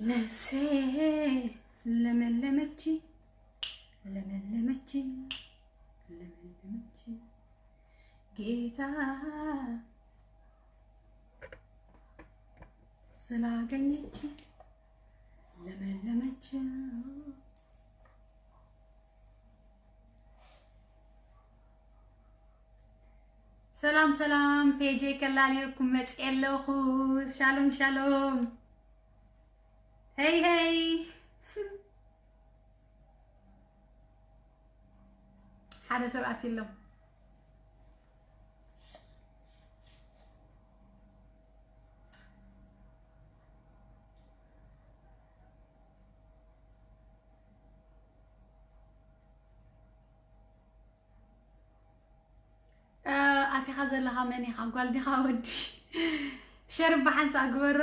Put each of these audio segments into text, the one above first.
ነፍሴ ለመለመች፣ ለመለመች፣ ለመለመች፣ ጌታ ስላገኘች ለመለመች። ሰላም ሰላም፣ ፔጀይ ከላልየኩም መፅየ ኣለኹ። ሻሎም ሻሎም። ሄይ ሄይ። ሓደ ሰብ ኣትዩ ኣሎ። ኣቲኻ ዘለኻ መን ኢኻ? ጓል ዲኻ ወዲ? ሸር ብሓንሳእ ግበሮ።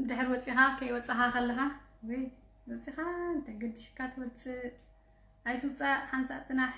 ድሕር ወፂኻ፣ ከይወፃኻ ከለኻ፣ ወይ ወፂኻ እንተ ገዲሽካ ትወፅእ፣ ኣይትውፃእ፣ ሓንሳእ ፅናሕ።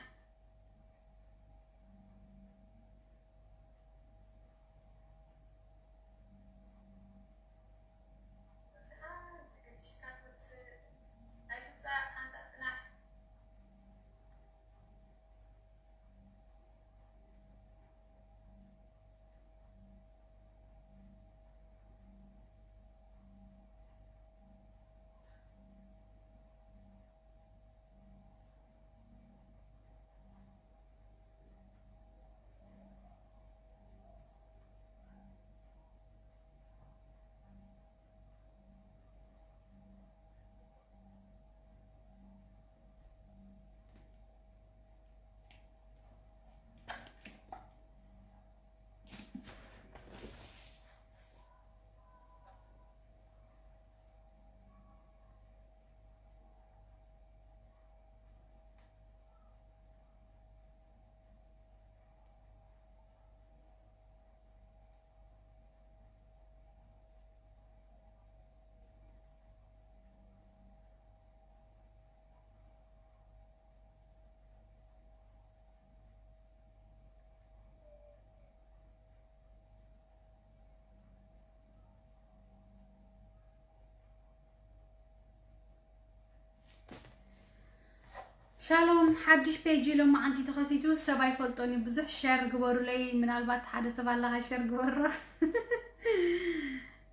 ሻሎም፣ ሓድሽ ፔጅ ሎማዓንቲ ተኸፊቱ፣ ሰብ ኣይፈልጦን እዩ ብዙሕ። ሸር ግበሩለይ፣ ምናልባት ሓደ ሰብ ኣለኻ፣ ሸር ግበሮ።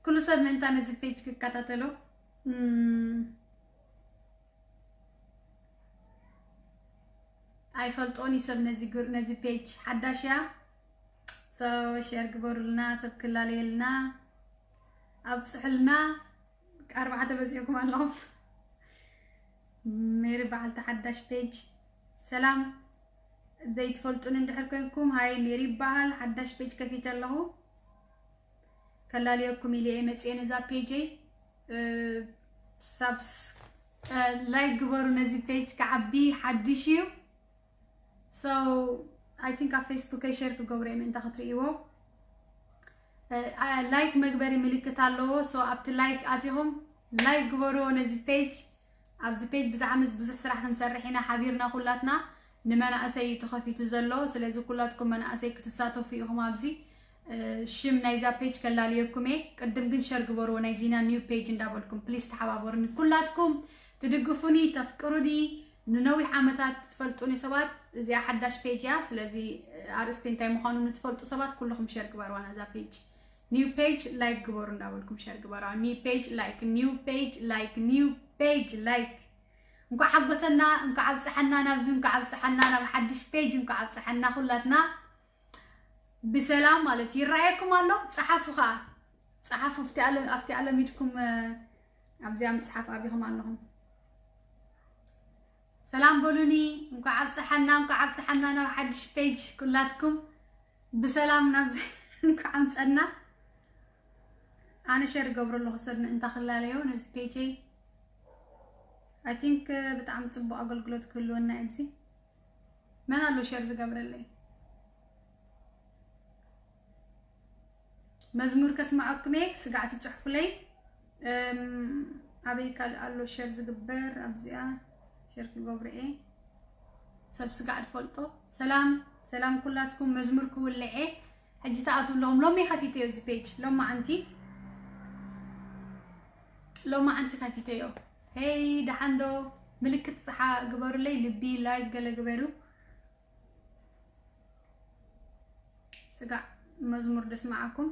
ኩሉ ሰብ ምእንታ ነዚ ፔጅ ክከታተሎ። እም፣ ኣይፈልጦን እዩ ሰብ ነዚ ግር-፣ ነዚ ፔጅ ሓዳሽ እያ። So ሸር ግበሩልና፣ ሰብ ክላለየልና፣ ኣብፅሑልና። ኣርባዕተ በፂሕኩም ኣለኹም። ሜሪ በዓልቲ ሓዳሽ ፔጅ። ሰላም፣ ዘይትፈልጡን እንድሕር ኮንኩም፣ ሃይ ሜሪ ይበሃል፣ ሓዳሽ ፔጅ ከፊተ ኣለኹ። ከላልየኩም ኢለ እየ መፅየ ነዛ ፔጀይ። እ፣ ሳብስ-፣ እ፣ ላይክ ግበሩ፣ ነዚ ፔጅ ክዓቢ ሓድሽ እዩ። So I think ኣብ ፌስቡከይ ሸር ክገብሮ እየ ምእንታ ክትርእይዎ። እ፣ አ፣ ላይክ መግበሪ ምልክት ኣለዎ። So ኣብቲ ላይክ ኣቲኹም ላይክ ግበርዎ ነዚ ፔጅ። ኣብዚ ፔጅ ብዛዕባ ምስ ብዙሕ ስራሕ ክንሰርሕ ኢና ሓቢርና ኩላትና። ንመናእሰይ እዩ ተኸፊቱ ዘሎ። ስለዚ ኩላትኩም መናእሰይ ክትሳተፉ ኢኹም ኣብዚ። እ፣ ሽም ናይዛ ፔጅ ከላልየኩም እየ። ቅድም ግን ሸር ግበርዎ ናይዚና ኒው ፔጅ እንዳበልኩም። ፕሊስ ተሓባበሩኒ። ኩላትኩም ትድግፉኒ፣ ተፍቅሩኒ፣ ንነዊሕ ዓመታት ትፈልጡኒ ሰባት፣ እዚኣ ሓዳሽ ፔጅ እያ። ስለዚ፣ እ፣ ኣርእስቲ እንታይ ምዃኑ ንትፈልጡ ሰባት ኩልኹም ሸር ግበርዋ ናዛ ፔጅ። ኒው ፔጅ ላይክ ግበሩ እንዳበልኩም ሸር ግበርዋ። ኒው ፔጅ ላይክ፣ ኒው ፔጅ ላይክ፣ ኒው ፔጅ ላይክ። እንኳዕ ሓጎሰና፣ እንኳዕ ኣብፀሐና ናብዚ፣ እንኳዕ ኣብፀሐና ናብ ሓድሽ ፔጅ፣ እንኳዕ ኣብፀሐና ኩላትና ብሰላም ማለት ይረኣየኩም ኣሎ። ፀሓፉ ከዓ፣ ፀሓፉ ኣብቲ ኣለ-፣ ኣብቲ ኣለሚድኩም፣ እ፣ ኣብዚኣ ምፅሓፍ ኣቢኹም ኣለኹም። ሰላም በሉኒ፣ እንኳዕ ኣብፀሐና፣ እንኳዕ ኣብፀሐና ናብ ሓድሽ ፔጅ ኩላትኩም ብሰላም ናብዚ እንኳዕ ኣምፀና። ኣነ ሸር ገብሮ ኣለኹ ሰብ ምእንታ ክላለዮ ነዚ ፔጀይ። I think ብጣዕሚ ፅቡቅ ኣገልግሎት ክህልወና እዩ። ኣብዚ መን ኣሎ ሸር ዝገብረለይ? መዝሙር ከስማዓኩም እየ፣ ስጋዕቲ ጽሑፉለይ። እም፣ ኣበይ ካልእ ኣሎ ሸር ዝግበር? ኣብዚኣ ሸር ክገብሮ እየ፣ ሰብ ስጋዕ ዝፈልጦ። ሰላም፣ ሰላም ኩላትኩም። መዝሙር ክውልዕ እየ። ሕጂ ተኣትዉ ኣለኹም። ሎሚ ከፊተዮ እዚ ፔጅ፣ ሎማዓንቲ። ሎማዓንቲ ከፊተዮ። ሄይ፣ ደሓን ዶ? ምልክት ጸሓ ግበሩለይ፣ ልቢ፣ ላይክ ገለ ግበሩ። ስጋዕ መዝሙር ደስማዓኩም።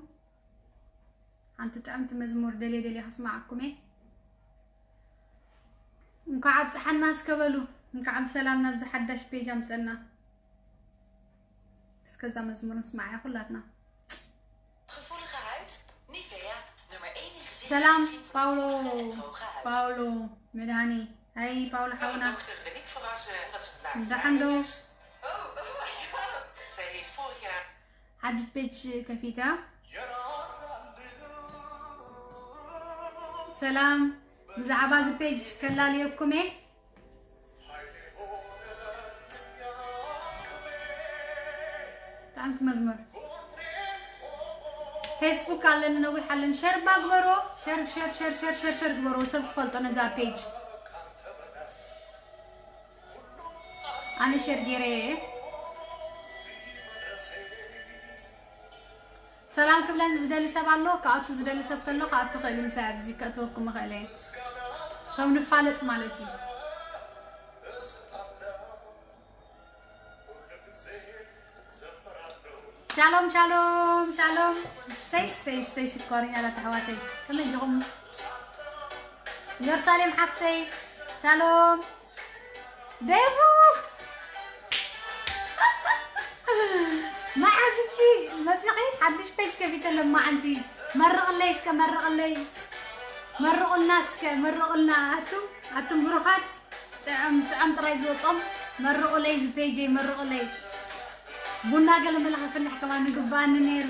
ሓንቲ ጥዕምቲ መዝሙር ደልየ ደልየ ከስማዓኩም እየ። እንኳዕ ኣብጽሓና እስከ በሉ። እንኳዕ ብሰላም ናብዚ ሓዳሽ ፔጅ ኣምጸና። እስከዛ መዝሙር ንስማዓያ ኩላትና። Gevoelige huid, Nivea, nummer één in gezicht. ሰላም ፓውሎ፣ ፓውሎ መድሃኒ። ሃይ ፓውሎ ሓውና። Dochter wil ik verrassen dat ze vandaag ደሓን ዶ? Oh, oh my god. Zij heeft vorig jaar ሓድሽ ፔጅ ከፊታ። ሰላም፣ ብዛዕባ እዚ ፔጅ ከላልየኩም እየ። ብጣዕሚ ትመዝመር። ፌስቡክ ኣለኒ፣ ነዊሕ ኣለኒ። ሸር ባ ግበሮ። ሸር፣ ሸር፣ ሸር፣ ሸር፣ ሸር፣ ሸር ግበሮ። ሰብ ክፈልጦ ነዛ ፔጅ። ኣነ ሸር ገይረ እየ። ሰላም ክብለኒ ዝደሊ ሰብ ኣሎ? ክኣቱ ዝደሊ ሰብ ከሎ ክኣቱ ክእል እዩ። ምሳይ ኣብዚ ከእትወኩም እኽእል እየ። ከም ንፋለጥ ማለት እዩ። ሻሎም፣ ሻሎም፣ ሻሎም። ሰይ፣ ሰይ፣ ሰይ፣ ሽኮሪና ላታ ኣሕዋተይ። ከመይ ዲኹም? ኢየሩሳሌም ሓፍተይ፣ ሻሎም። ደቡ። መዓዝ እቺ መጺኺ ሓድሽ ፔጅ ከፊተ ለማዓንቲ? መርቕለይ እስከ፣ መርቕለይ። መርቑልና እስከ፣ መርቑልና። ኣቱም፣ ኣቱም ብሩኻት፣ ጥዑም፣ ጥዑም ጥራይ ዝወጾም መርቑለይ፣ እዚ ፔጀይ መርቑለይ። ቡና ገለ መለ ከፍልሕ ከማን ንግባኣኒ ነይሩ።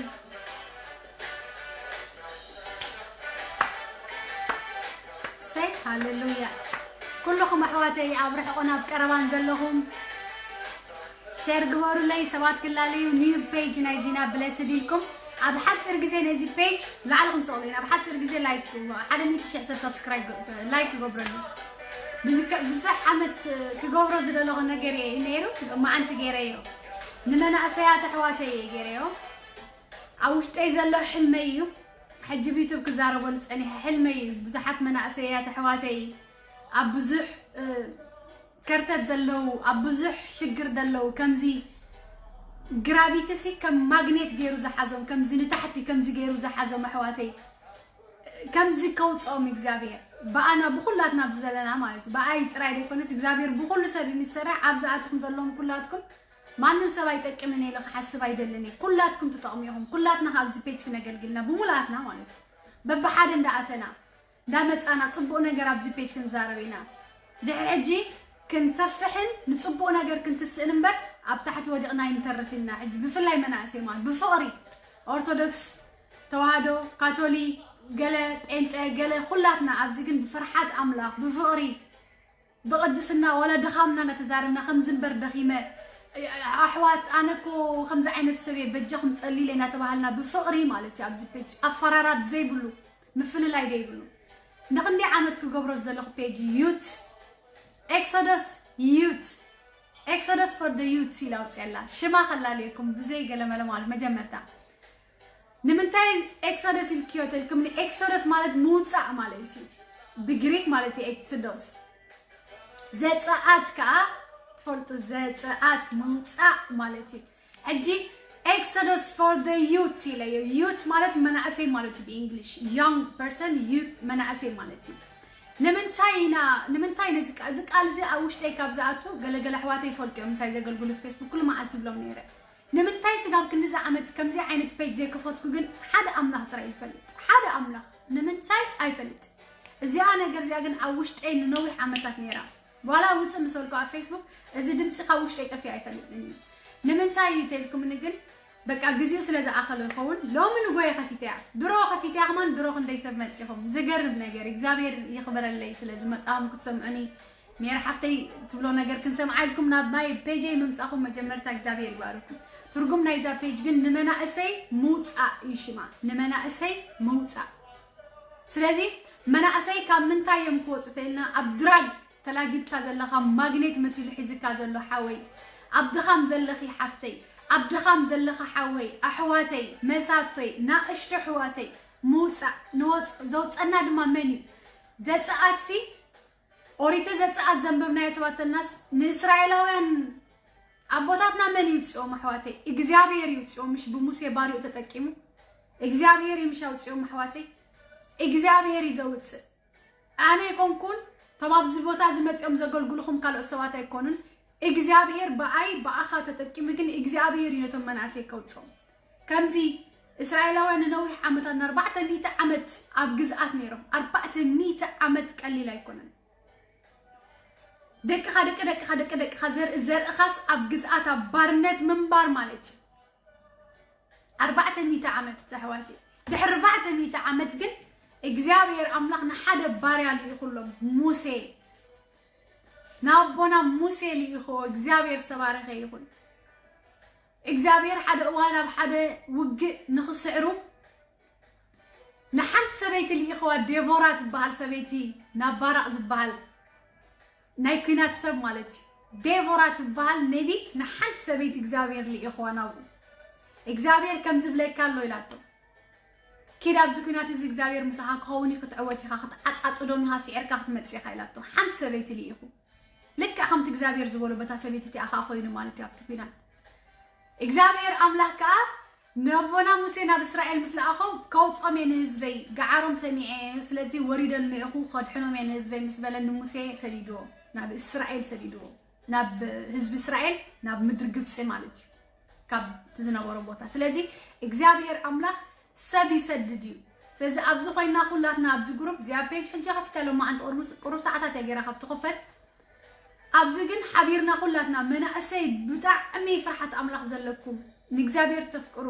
ሰይ ሃሌሉያ። ኩልኹም ኣሕዋተይ ኣብ ርሕቑን ኣብ ቀረባን ዘለኹም ሸር ግበሩለይ። ሰባት ክላለዩ ኒው ፔጅ ናይ ዚና ብለስድ ኢልኩም ኣብ ሓፂር ግዜ ነዚ ፔጅ ላዕሊ ክንሰቕሎ ኢና። ኣብ ሓፂር ግዜ ላይክ ግበሩ። ሓደ ሚእቲ ሽሕ ሰብ ሳብስክራይብ ግ-፣ ላይክ ክገብረሉ። ብምከ-፣ ብዙሕ ዓመት ክገብሮ ዝደለኹ ነገር እየ ነይሩ፣ መዓንቲ ገይረዮ። ንመናእሰያት ኣሕዋተይ እየ ገይረዮ። ኣብ ውሽጠይ ዘሎ ሕልመይ እዩ። ሕጂ ብዩቱብ ክዛረበሉ ጸኒሐ ሕልመይ እዩ። ብዙሓት መናእሰያት ኣሕዋተይ ኣብ ብዙሕ፣ እ፣ ከርተት ዘለዉ፣ ኣብ ብዙሕ ሽግር ዘለዉ፣ ከምዚ ግራቪቲ ሲ ከም ማግኔት ገይሩ ዝሓዞም፣ ከምዚ ንታሕቲ ከምዚ ገይሩ ዝሓዞም ኣሕዋተይ፣ ከምዚ ከውጽኦም እግዚኣብሔር ብኣና ብኹላትና ኣብዚ ዘለና ማለት እዩ። ብኣይ ጥራይ ዘይኮነስ እግዚኣብሔር ብኹሉ ሰብ እዩ ዝሰርሕ። ኣብዚ ኣትኹም ዘለኹም ኩላትኩም ማንም ሰብ ኣይጠቅምን ኢለ ክሓስብ ኣይደልን እየ። ኩላትኩም ትጠቕሙ ኢኹም። ኩላትና ኣብዚ ፔጅ ክነገልግልና ብሙሉኣትና ማለት እዩ። በብሓደ እንዳኣተና እንዳመጻና ጽቡቕ ነገር ኣብዚ ፔጅ ክንዛረብ ኢና። ድሕሪ ሕጂ ክንሰፍሕን ንጽቡቕ ነገር ክንትስእን እምበር ኣብ ታሕቲ ወዲቕና ኣይንተርፍ ኢና። ሕጂ ብፍላይ መናእሰይ ማለት ብፍቕሪ ኦርቶዶክስ ተዋህዶ፣ ካቶሊክ፣ ገለ ጴንጤ፣ ገለ ኩላትና ኣብዚ ግን ብፍርሓት ኣምላኽ፣ ብፍቕሪ፣ ብቕድስና፣ ዋላ ድኻምና እናተዛረብና፣ ከምዚ እምበር ደኺመ፣ ኣሕዋት፣ ኣነ እኮ ከምዚ ዓይነት ሰብ እየ፣ በጃኹም ጸልዩለይ እናተባሃልና ብፍቕሪ ማለት እዩ። ኣብዚ ፔጅ ኣፈራራት ዘይብሉ፣ ምፍልላይ ዘይብሉ። ንኽንደይ ዓመት ክገብሮ ዝደለኹ ፔጅ ዩት፣ ኤክሶደስ ዩት፣ ኤክሶደስ ፎር ደ ዩት ኢላ ኣውፅኣላ። ሽማ ከላለየኩም ብዘይ ገለመለ ማለት መጀመርታ። ንምንታይ ኤክሶደስ ኢልክዮ ተልኩምኒ? ኤክሶደስ ማለት ምውፃእ ማለት እዩ። ብግሪክ ማለት እዩ ኤክሶዶስ። ዘፀኣት ከዓ ትፈልጡ፣ ዘፀኣት ምውፃእ ማለት እዩ። ሕጂ ኤክሶደስ ፎር ደ ዩት ኢለዮ። ዩት ማለት መናእሰይ ማለት እዩ ብእንግሊሽ። ዮንግ ፐርሰን፣ ዩት መናእሰይ ማለት እዩ። ንምንታይ ኢና፣ ንምንታይ ነዚ ቃ-፣ እዚ ቃል እዚ ኣብ ውሽጠይ ካብ ዝኣቱ ገለገለ ኣሕዋተይ ይፈልጡ እዮም፣ ምሳይ ዘገልግሉ ፌስቡክ ኩሉ መዓልቲ ይብሎም ነይረ። ንምንታይ ስጋብ ክንድዚ ዓመት ከምዚ ዓይነት ፔጅ ዘይከፈትኩ ግን ሓደ ኣምላኽ ጥራይ እዩ ዝፈልጥ። ሓደ ኣምላኽ ንምንታይ ኣይፈልጥ። እዚኣ ነገር እዚኣ ግን ኣብ ውሽጠይ ንነዊሕ ዓመታት ነይራ። ዋላ ውፅእ ምስ በልኩ ኣብ ፌስቡክ እዚ ድምፂ ካብ ውሽጠይ ጠፊኡ ኣይፈልጥን እዩ። ንምንታይ እዩ ተልኩምኒ ግን በቃ ግዜኡ ስለ ዝኣኸሎ ይኸውን። ሎሚ ንጎየ ከፊተያ። ድሮ ከፊተያ ከማን ድሮ ክንደይ ሰብ መፂኹም። ዝገርም ነገር እግዚኣብሔር ይኽበረለይ ስለ ዝመፃኹም ክትሰምዑኒ። ሜሪ ሓፍተይ ትብሎ ነገር ክንሰምዓ ኢልኩም ናብ ናይ ፔጀይ ምምፃኹም መጀመርታ እግዚኣብሔር ይባርኩም። ትርጉም ናይዛ ፔጅ ግን ንመናእሰይ ምውፃእ እዩ ሽማ። ንመናእሰይ ምውፃእ። ስለዚ መናእሰይ ካብ ምንታይ እዮም ክወፁ ተልና ኣብ ድራግ ተላጊብካ ዘለኻ ማግኔት መሲሉ ሒዝካ ዘሎ ሓወይ፣ ኣብ ድኻም ዘለኺ ሓፍተይ፣ ኣብ ድኻም ዘለኻ ሓወይ፣ ኣሕዋተይ፣ መሳቶይ፣ ናእሽቶ ኣሕዋተይ ምውፃእ፣ ንወፅ-፣ ዘውፀና ድማ መን እዩ? ዘጸኣትሲ ኦሪተ ዘጸኣት ዘንበብናዮ ሰባተናስ ንእስራኤላውያን ኣቦታትና መን ይውፅኦም ኣሕዋተይ? እግዚኣብሔር ይውፅኦም። ምሽ ብሙሴ ባሪኡ ተጠቂሙ እግዚኣብሔር ይምሽ ኣውፅኦም ኣሕዋተይ። እግዚኣብሔር እዩ ዘውፅእ። ኣነ ኣይኮንኩን፣ እቶም ኣብዚ ቦታ እዚ መፂኦም ዘገልግልኹም ካልኦት ሰባት ኣይኮኑን። እግዚኣብሔር ብኣይ ብኣኻ ተጠቂሙ ግን እግዚኣብሔር እዩ ነቶም መናእሰይ ከውፅኦም። ከምዚ እስራኤላውያን ንነዊሕ ዓመታት ንኣርባዕተ ሚእቲ ዓመት ኣብ ግዝኣት ነይሮም። ኣርባዕተ ሚእቲ ዓመት ቀሊል ኣይኮነን። ደቅኻ ደቂ ደቅኻ ደቂ ደቅኻ ዘርኢ ዘርእኻስ ኣብ ግዝኣት ኣብ ባርነት ምንባር ማለት እዩ። ኣርባዕተ ሚእቲ ዓመት ኣሕዋተይ። ድሕሪ ኣርባዕተ ሚእቲ ዓመት ግን እግዚኣብሔር ኣምላኽ ንሓደ ባርያ ልኢኹሎም፣ ሙሴ። ንኣቦና ሙሴ ልኢኽዎ። እግዚኣብሔር ዝተባረኸ ይኹን። እግዚኣብሔር ሓደ እዋን ኣብ ሓደ ውግእ ንኽስዕሩ ንሓንቲ ሰበይቲ ልኢኽዋ፣ ዴቦራ ትበሃል ሰበይቲ፣ ናብ ባራቕ ዝበሃል ናይ ኲናት ሰብ ማለት እዩ። ዴቦራ ትበሃል ነቢት ንሓንቲ ሰበይቲ እግዚኣብሔር ልኢኽዋ ናብኡ። እግዚኣብሔር ከም ዝብለካ ኣሎ ኢላቶ። ኪድ ኣብዚ ኲናት እዚ እግዚኣብሔር ምሳኻ ክኸውን እዩ፣ ክትዕወት ኢኻ፣ ክትዓጻጽዶም ኢኻ፣ ስዒርካ ክትመጽእ ኢኻ ኢላቶ። ሓንቲ ሰበይቲ ልኢኹ። ልክዕ ከምቲ እግዚኣብሔር ዝበሎ በታ ሰበይቲ እቲኣ ኸዓ ኮይኑ ማለት እዩ ኣብቲ ኲናት። እግዚኣብሔር ኣምላኽ ከኣ ነቦና ሙሴ ናብ እስራኤል ምስ ለኣኾም፣ "ከውጾም እየ ንህዝበይ፣ ገዓሮም ሰሚዐ እየ፣ ስለዚ ወሪደሉ እኹ፣ ከድሕኖም እየ ንህዝበይ" ምስ በለ ንሙሴ ሰዲድዎ፣ ናብ እስራኤል ሰዲድዎ፣ ናብ ህዝቢ እስራኤል፣ ናብ ምድሪ ግብጺ ማለት እዩ፣ ካብቲ ዝነበሮ ቦታ። ስለዚ እግዚኣብሔር ኣምላኽ ሰብ ይሰድድ እዩ። ስለዚ ኣብዚ ኮይና ኩላትና ኣብዚ ግሩፕ፣ እዚኣ ፔጅ ሕጂ ከፊታ ሎማዓንቲ ቁሩብ፣ ቁሩብ ሰዓታት እያ ገይራ ካብ ትኽፈት። ኣብዚ ግን ሓቢርና ኩላትና መናእሰይ ብጣዕሚ ፍርሓት ኣምላኽ ዘለኩም፣ ንእግዚኣብሔር ተፍቅሩ፣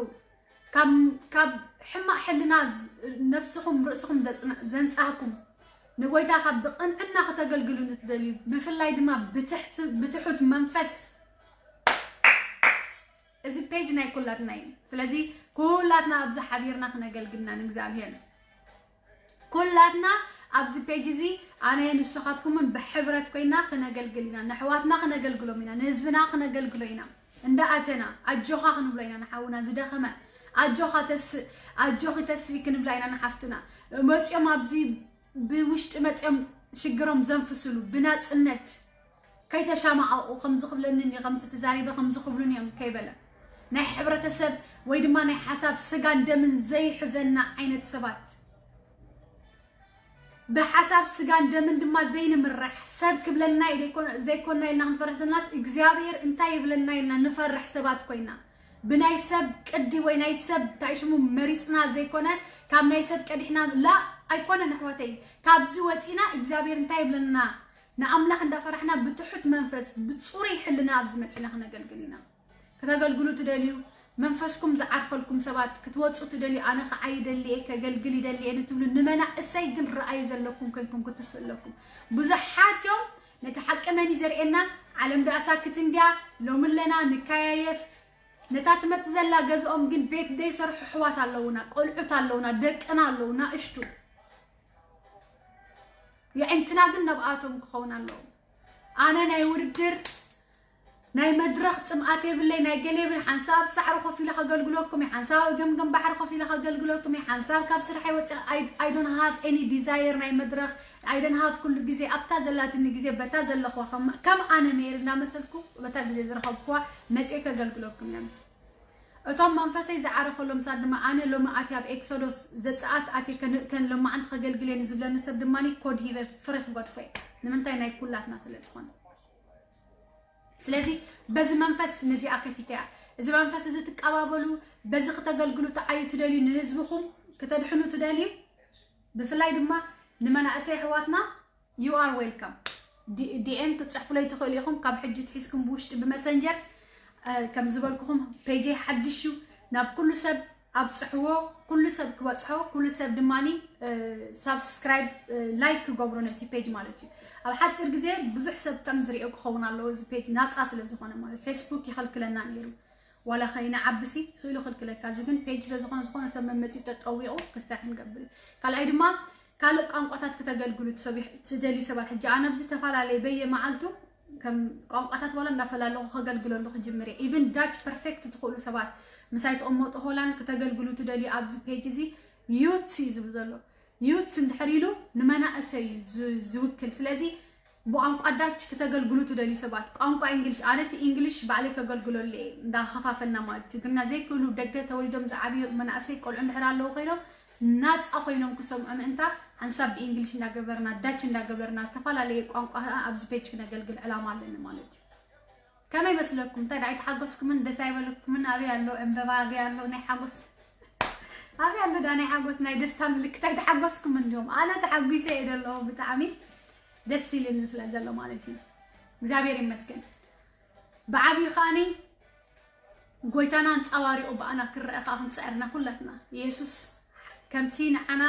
ካብ፣ ካብ ሕማቕ ሕልና ዝ-፣ ነብስኹም ርእስኹም ዘጽና-፣ ዘንጻህኩም፣ ንጎይታ ካብ ብቕንዕና ከተገልግሉ ንትደልዩ፣ ብፍላይ ድማ ብትሕት-፣ ብትሑት መንፈስ፣ እዚ ፔጅ ናይ ኩላትና እዩ። ስለዚ ኩላትና ኣብዚ ሓቢርና ክነገልግልና ንእግዚኣብሔር። ኩላትና ኣብዚ ፔጅ እዚ ኣነ ንስኻትኩምን ብሕብረት ኮይና ክነገልግል ኢና። ንኣሕዋትና ክነገልግሎም ኢና፣ ንህዝብና ክነገልግሎ ኢና። እንዳኣተና ኣጆኻ ክንብሎ ኢና ንሓውና ዝደኸመ። ኣጆኻ ተስእ፣ ኣጆኺ ተስኢ ክንብላ ኢና ንሓፍትና። መፂኦም ኣብዚ ብውሽጢ መፂኦም ሽግሮም ዘንፍስሉ ብናፅነት ከይተሻማቐቑ፣ ከምዚ ክብለኒ እንዲ፣ ከምዚ ተዛሪበ፣ ከምዚ ክብሉን እዮም ከይበለ፣ ናይ ሕብረተሰብ ወይ ድማ ናይ ሓሳብ ስጋን ደምን ዘይሕዘና ዓይነት ሰባት፣ ብሓሳብ ስጋን ደምን ድማ ዘይንምራሕ፣ ሰብ ክብለና እዩ ዘይኮነ-፣ ዘይኮና ኢልና ክንፈርሕ ዘለናስ፣ እግዚኣብሔር እንታይ ይብለና ኢልና ንፈርሕ ሰባት ኮይና፣ ብናይ ሰብ ቅዲ ወይ ናይ ሰብ እንታይ ሽሙ መሪጽና ዘይኮነ፣ ካብ ናይ ሰብ ቀዲሕና ላ ኣይኮነን ኣሕዋተይ። ካብዚ ወጺና እግዚኣብሔር እንታይ ይብለና ንኣምላኽ እንዳፈራሕና ብትሑት መንፈስ ብጽሩይ ሕልና ኣብዚ መጺና ክነገልግል ኢና። ክተገልግሉ ትደልዩ፣ መንፈስኩም ዝዓርፈልኩም ሰባት ክትወጹ ትደልዩ፣ ኣነ ኸዓ ይደሊ እየ፣ ከገልግል ይደሊ እየ ንትብሉ ንመናእሰይ ግን ረኣይ ዘለኩም ኮይንኩም ክትስእ ኣለኩም። ብዙሓት እዮም ነቲ ሓቂ መን እዩ ዘርእየና? ዓለም ደኣ ሳክት እንድያ፣ ሎሚ ኣለና ንከያየፍ። ነታ ትመጽእ ዘላ ገዝኦም ግን ቤት ዘይሰርሑ ኣሕዋት ኣለውና፣ ቆልዑት ኣለውና፣ ደቅና ኣለውና፣ እሽቱ የዕንትና ግን ነብኣቶም ክኸውን ኣለዎም። ኣነ ናይ ውድድር ናይ መድረኽ ጽምኣት የብለይ፣ ናይ ገለ የብለይ። ሓንሳብ ሳዕሪ ኮፍ ኢለ ከገልግለኩም እየ፣ ሓንሳብ ኣብ ገምገም ባሕሪ ኮፍ ኢለ ከገልግለኩም እየ፣ ሓንሳብ ካብ ስርሐይ ወፂኣ፣ I, I don't have any desire ናይ መድረኽ፣ I don't have ኩሉ ግዜ ኣብታ ዘላትኒ ግዜ በታ ዘለኹዋ ከም፣ ከም ኣነ ነይር እናመሰልኩ በታ ግዜ ዝረኸብኩዋ መፅየ ከገልግለኩም እየ። ምስ እቶም መንፈሰይ ዝዓረፈሎም ሳት ድማ ኣነ ሎሚ ኣትየ ኣብ ኤክሶዶስ ዘፀኣት ኣትየ ከን-፣ ከን ሎማዓንቲ ከገልግል እየ ንዝብለኒ ሰብ ድማ ኮድ ሂበ ፍረ ክገድፎ እየ። ንምንታይ? ናይ ኩላትና ስለ ዝኾነ። ስለዚ በዚ መንፈስ ነዚኣ ከፊተ እያ። እዚ መንፈስ እዚ ትቀባበሉ፣ በዚ ክተገልግሉ ትዓዩ ትደልዩ፣ ንህዝብኹም ክተድሕኑ ትደልዩ፣ ብፍላይ ድማ ንመናእሰይ ኣሕዋትና፣ you are welcome። ዲ-፣ ዲ ኤም ክትጽሕፉለይ ትኽእሉ ኢኹም፣ ካብ ሕጂ ትሒዝኩም ብውሽጢ ብመሰንጀር። እ፣ ከም ዝበልኩኹም ፔጀይ ሓድሽ እዩ፣ ናብ ኩሉ ሰብ ኣብጽሕዎ፣ ኩሉ ሰብ ክበጽሖ፣ ኩሉ ሰብ ድማኒ፣ እ፣ ሳብስክራይብ፣ እ፣ ላይክ ክገብሮ ነቲ ፔጅ ማለት እዩ። ኣብ ሓጺር ግዜ ብዙሕ ሰብ ከም ዝሪኦ ክኸውን ኣለዎ፣ እዚ ፔጅ ናጻ ስለ ዝኾነ ማለት ፌስቡክ ይኸልክለና ነይሩ። ዋላ ከይንዓብሲ ስኢሉ ክልክለካ፣ እዚ ግን ፔጅ ስለ ዝኾነ፣ ዝኾነ ሰብ መመጺኡ ጠጠዊቑ ክስታይ ክንገብር እዩ። ካልኣይ ድማ ካልእ ቋንቋታት ክተገልግሉ ትሰብ-፣ ትደልዩ ሰባት፣ ሕጂ ኣነ ኣብዚ ተፈላለየ በየ መዓልቱ ከም ቋንቋታት ዋላ እናፈላለኹ ከገልግለሉ ክጅምር እየ። ኢቭን ዳች ፐርፌክት ትኽእሉ ሰባት ምሳይ ትቕመጡ ሆላንድ ክተገልግሉ ትደልዩ ኣብዚ ፔጅ እዚ ዩትስ እዩ ዝብል ዘሎ። ዩት እንድሕር ኢሉ ንመናእሰይ እዩ ዝ- ዝውክል። ስለዚ ብቋንቋ ዳች ክተገልግሉ ትደልዩ ሰባት፣ ቋንቋ እንግሊሽ፣ ኣነ እቲ እንግሊሽ ባዕለይ ከገልግለሉ እየ፣ እንዳኸፋፈልና ማለት እዩ። ትግርኛ ዘይክእሉ ደገ ተወሊዶም ዝዓብዩ መናእሰይ ቆልዑ እንድሕር ኣለዉ ኮይኖም ናፃ ኮይኖም ክሰምዑ ምእንታ ሓንሳብ ብእንግሊሽ እንዳገበርና ዳች እንዳገበርና ዝተፈላለየ ቋንቋ ኣብዚ ፔጅ ክነገልግል ዕላማ ኣለኒ ማለት እዩ። ከመይ መስለኩም? እንታይ ደኣ ኣይተሓጎስኩምን? ደስ ኣይበለኩምን? ኣበይ ኣሎ ዕምበባ? ኣበይ ኣሎ ናይ ሓጎስ? ኣበይ ኣሎ ዳ ናይ ሓጎስ ናይ ደስታ ምልክት? ኣይተሓጎስኩምን? እንዲሁም ኣነ ተሓጒሰ እየ ዘለኹ። ብጣዕሚ ደስ ኢልኒ ስለ ዘሎ ማለት እዩ። እግዚኣብሔር ይመስገን። ብዓብዩ ከዓኒ ጎይታና ኣንጻባሪቑ ብኣና ክረአ ከኣ ክንጽዕርና ኩላትና። ኢየሱስ ከምቲ ንዓና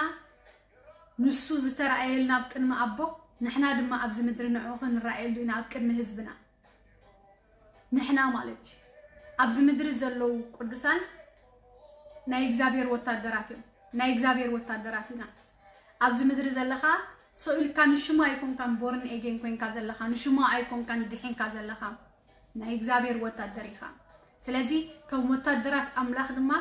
ንሱ ዝተራእየልና ኣብ ቅድሚ ኣቦ፣ ንሕና ድማ ኣብዚ ምድሪ ንዕኡ ክንረኣየሉ ኢና ኣብ ቅድሚ ህዝብና። ንሕና ማለት እዩ። ኣብዚ ምድሪ ዘለዉ ቅዱሳን ናይ እግዚኣብሔር ወታደራት እዮም። ናይ እግዚኣብሔር ወታደራት ኢና። ኣብዚ ምድሪ ዘለኻ ሰው ኢልካ ንሽሙ ኣይኮንካን ቦርን ኤጌን ኮንካ ዘለኻ፣ ንሽሙ ኣይኮንካን ድሒንካ ዘለኻ። ናይ እግዚኣብሔር ወታደር ኢኻ። ስለዚ ከም ወታደራት ኣምላኽ ድማ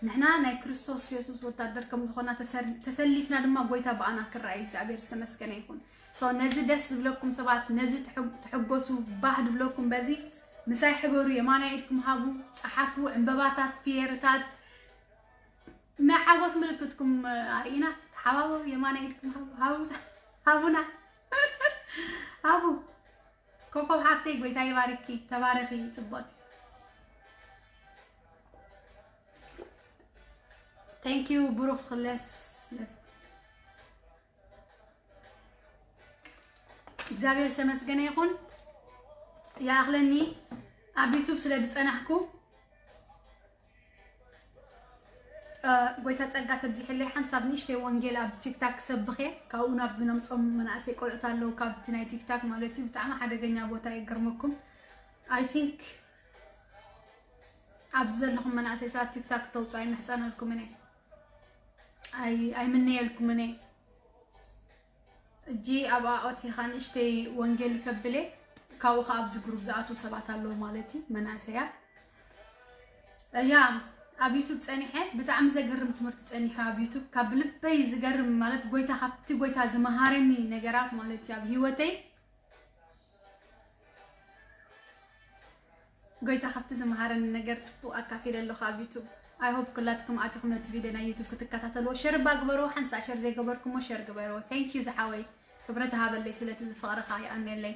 ንሕና ናይ ክርስቶስ የሱስ ወታደር ከም ዝኾና ተሰር- ተሰሊፍና ድማ ጎይታ ብኣና ክረኣይ እግዚኣብሔር ዝተመስገነ ይኹን። So ነዚ ደስ ዝብለኩም ሰባት፣ ነዚ ትሕግ- ትሕጎሱ፣ ባህ ድብለኩም በዚ ምሳይ ሕበሩ፣ የማናይ ኢድኩም ሃቡ፣ ጸሓፉ፣ ዕምበባታት፣ ፍየርታት፣ ናይ ሓጎስ ምልክትኩም ኣርእና፣ ተሓባበሩ፣ የማናይ ኢድኩም ሃቡ፣ ሃቡ፣ ሃቡና፣ ሃቡ። ኮኮብ ሓፍተይ ጎይታ ይባርኪ፣ ተባረኺ፣ ጽብቕቲ። Thank you ብሩኽ ለስ ለስ እግዚኣብሔር ዝተመስገነ ይኹን። ይኣኽለኒ ኣብ ዩቱብ ስለ ዝጸናሕኩ፣ እ፣ ጎይታ ጸጋ ተብዚሕለይ ሓንሳብ ንእሽተይ ወንጌል ኣብ ቲክታክ ክሰብኽ እየ። ካብኡ ናብ ዝነምጾም መናእሰይ ቆልዑት ኣለዉ፣ ካብቲ ናይ ቲክታክ ማለት እዩ። ብጣዕሚ ሓደገኛ ቦታ እዩ፣ ገርመኩም። I think ኣብዚ ዘለኹም መናእሰይ ሰባት ቲክታክ ክተውፅኡ ኣይምሕጸነልኩምን እየ። ኣይ- ኣይምነየልኩምን እየ። እጂ ኣብኣ ኣቲኻ ንእሽተይ ወንጌል ከብለ፣ ካብኡ ኸዓ ኣብዚ ግሩፕ ዝኣትዉ ሰባት ኣለዉ ማለት እዩ፣ መናእሰያት። እያ፣ ኣብ ዩቱብ ጸኒሐ፣ ብጣዕሚ ዘገርም ትምህርቲ ጸኒሐ ኣብ ዩቱብ። ካብ ልበይ ዝገርም ማለት ጎይታ፣ ካብቲ ጎይታ ዝመሃረኒ ነገራት ማለት እዩ ኣብ ህይወተይ። ጎይታ ካብቲ ዝመሃረኒ ነገር ጽቡቕ ኣካፊለ ኣለኹ ኣብ ዩቱብ። I hope ኩላትኩም ኣቲኹም ነቲ ቪድዮ ናይ ዩቱብ ክትከታተልዎ ሸር እባ ግበርዎ። ሓንሳእ ሸር ዘይገበርኩሞ ሸር ግበርዎ። Thank you ዝሓወይ፣ ክብረት ሃበለይ ስለቲ ዝፍቕርኻ ይኣነለይ።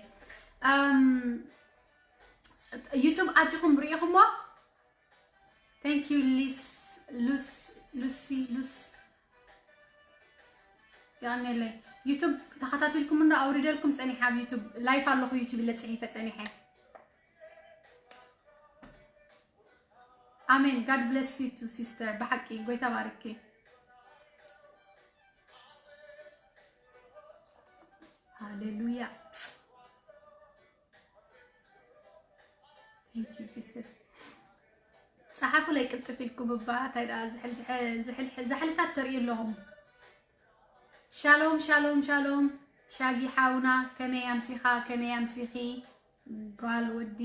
ኣም፣ ዩቱብ ኣቲኹም ርኢኹሞ? Thank you ሊስ ሉስ ሉሲ ሉስ ይኣነለይ። ዩቱብ ተኸታቲልኩም እንዶ ኣውሪደልኩም ጸኒሐ፣ ኣብ ዩቱብ ላይፍ ኣለኹ ዩቱብ ኢለ ጽሒፈ ጸኒሐ። ኣሜን። God bless you too sister። ብሓቂ ጎይታ ባርኪ። ሃሌሉያ። Thank you Jesus። ጸሓፉለይ ቅልጥፍ ኢልኩም እባ። እንታይ ደኣ ዝሕል- ዝሕል- ዝሕል- ዛሕልታት ተርእዩ ኣለኹም። ሻሎም ሻሎም ሻሎም። ሻጊ ሓውና ከመይ ኣምሲኻ? ከመይ ኣምሲኺ? ጓል ወዲ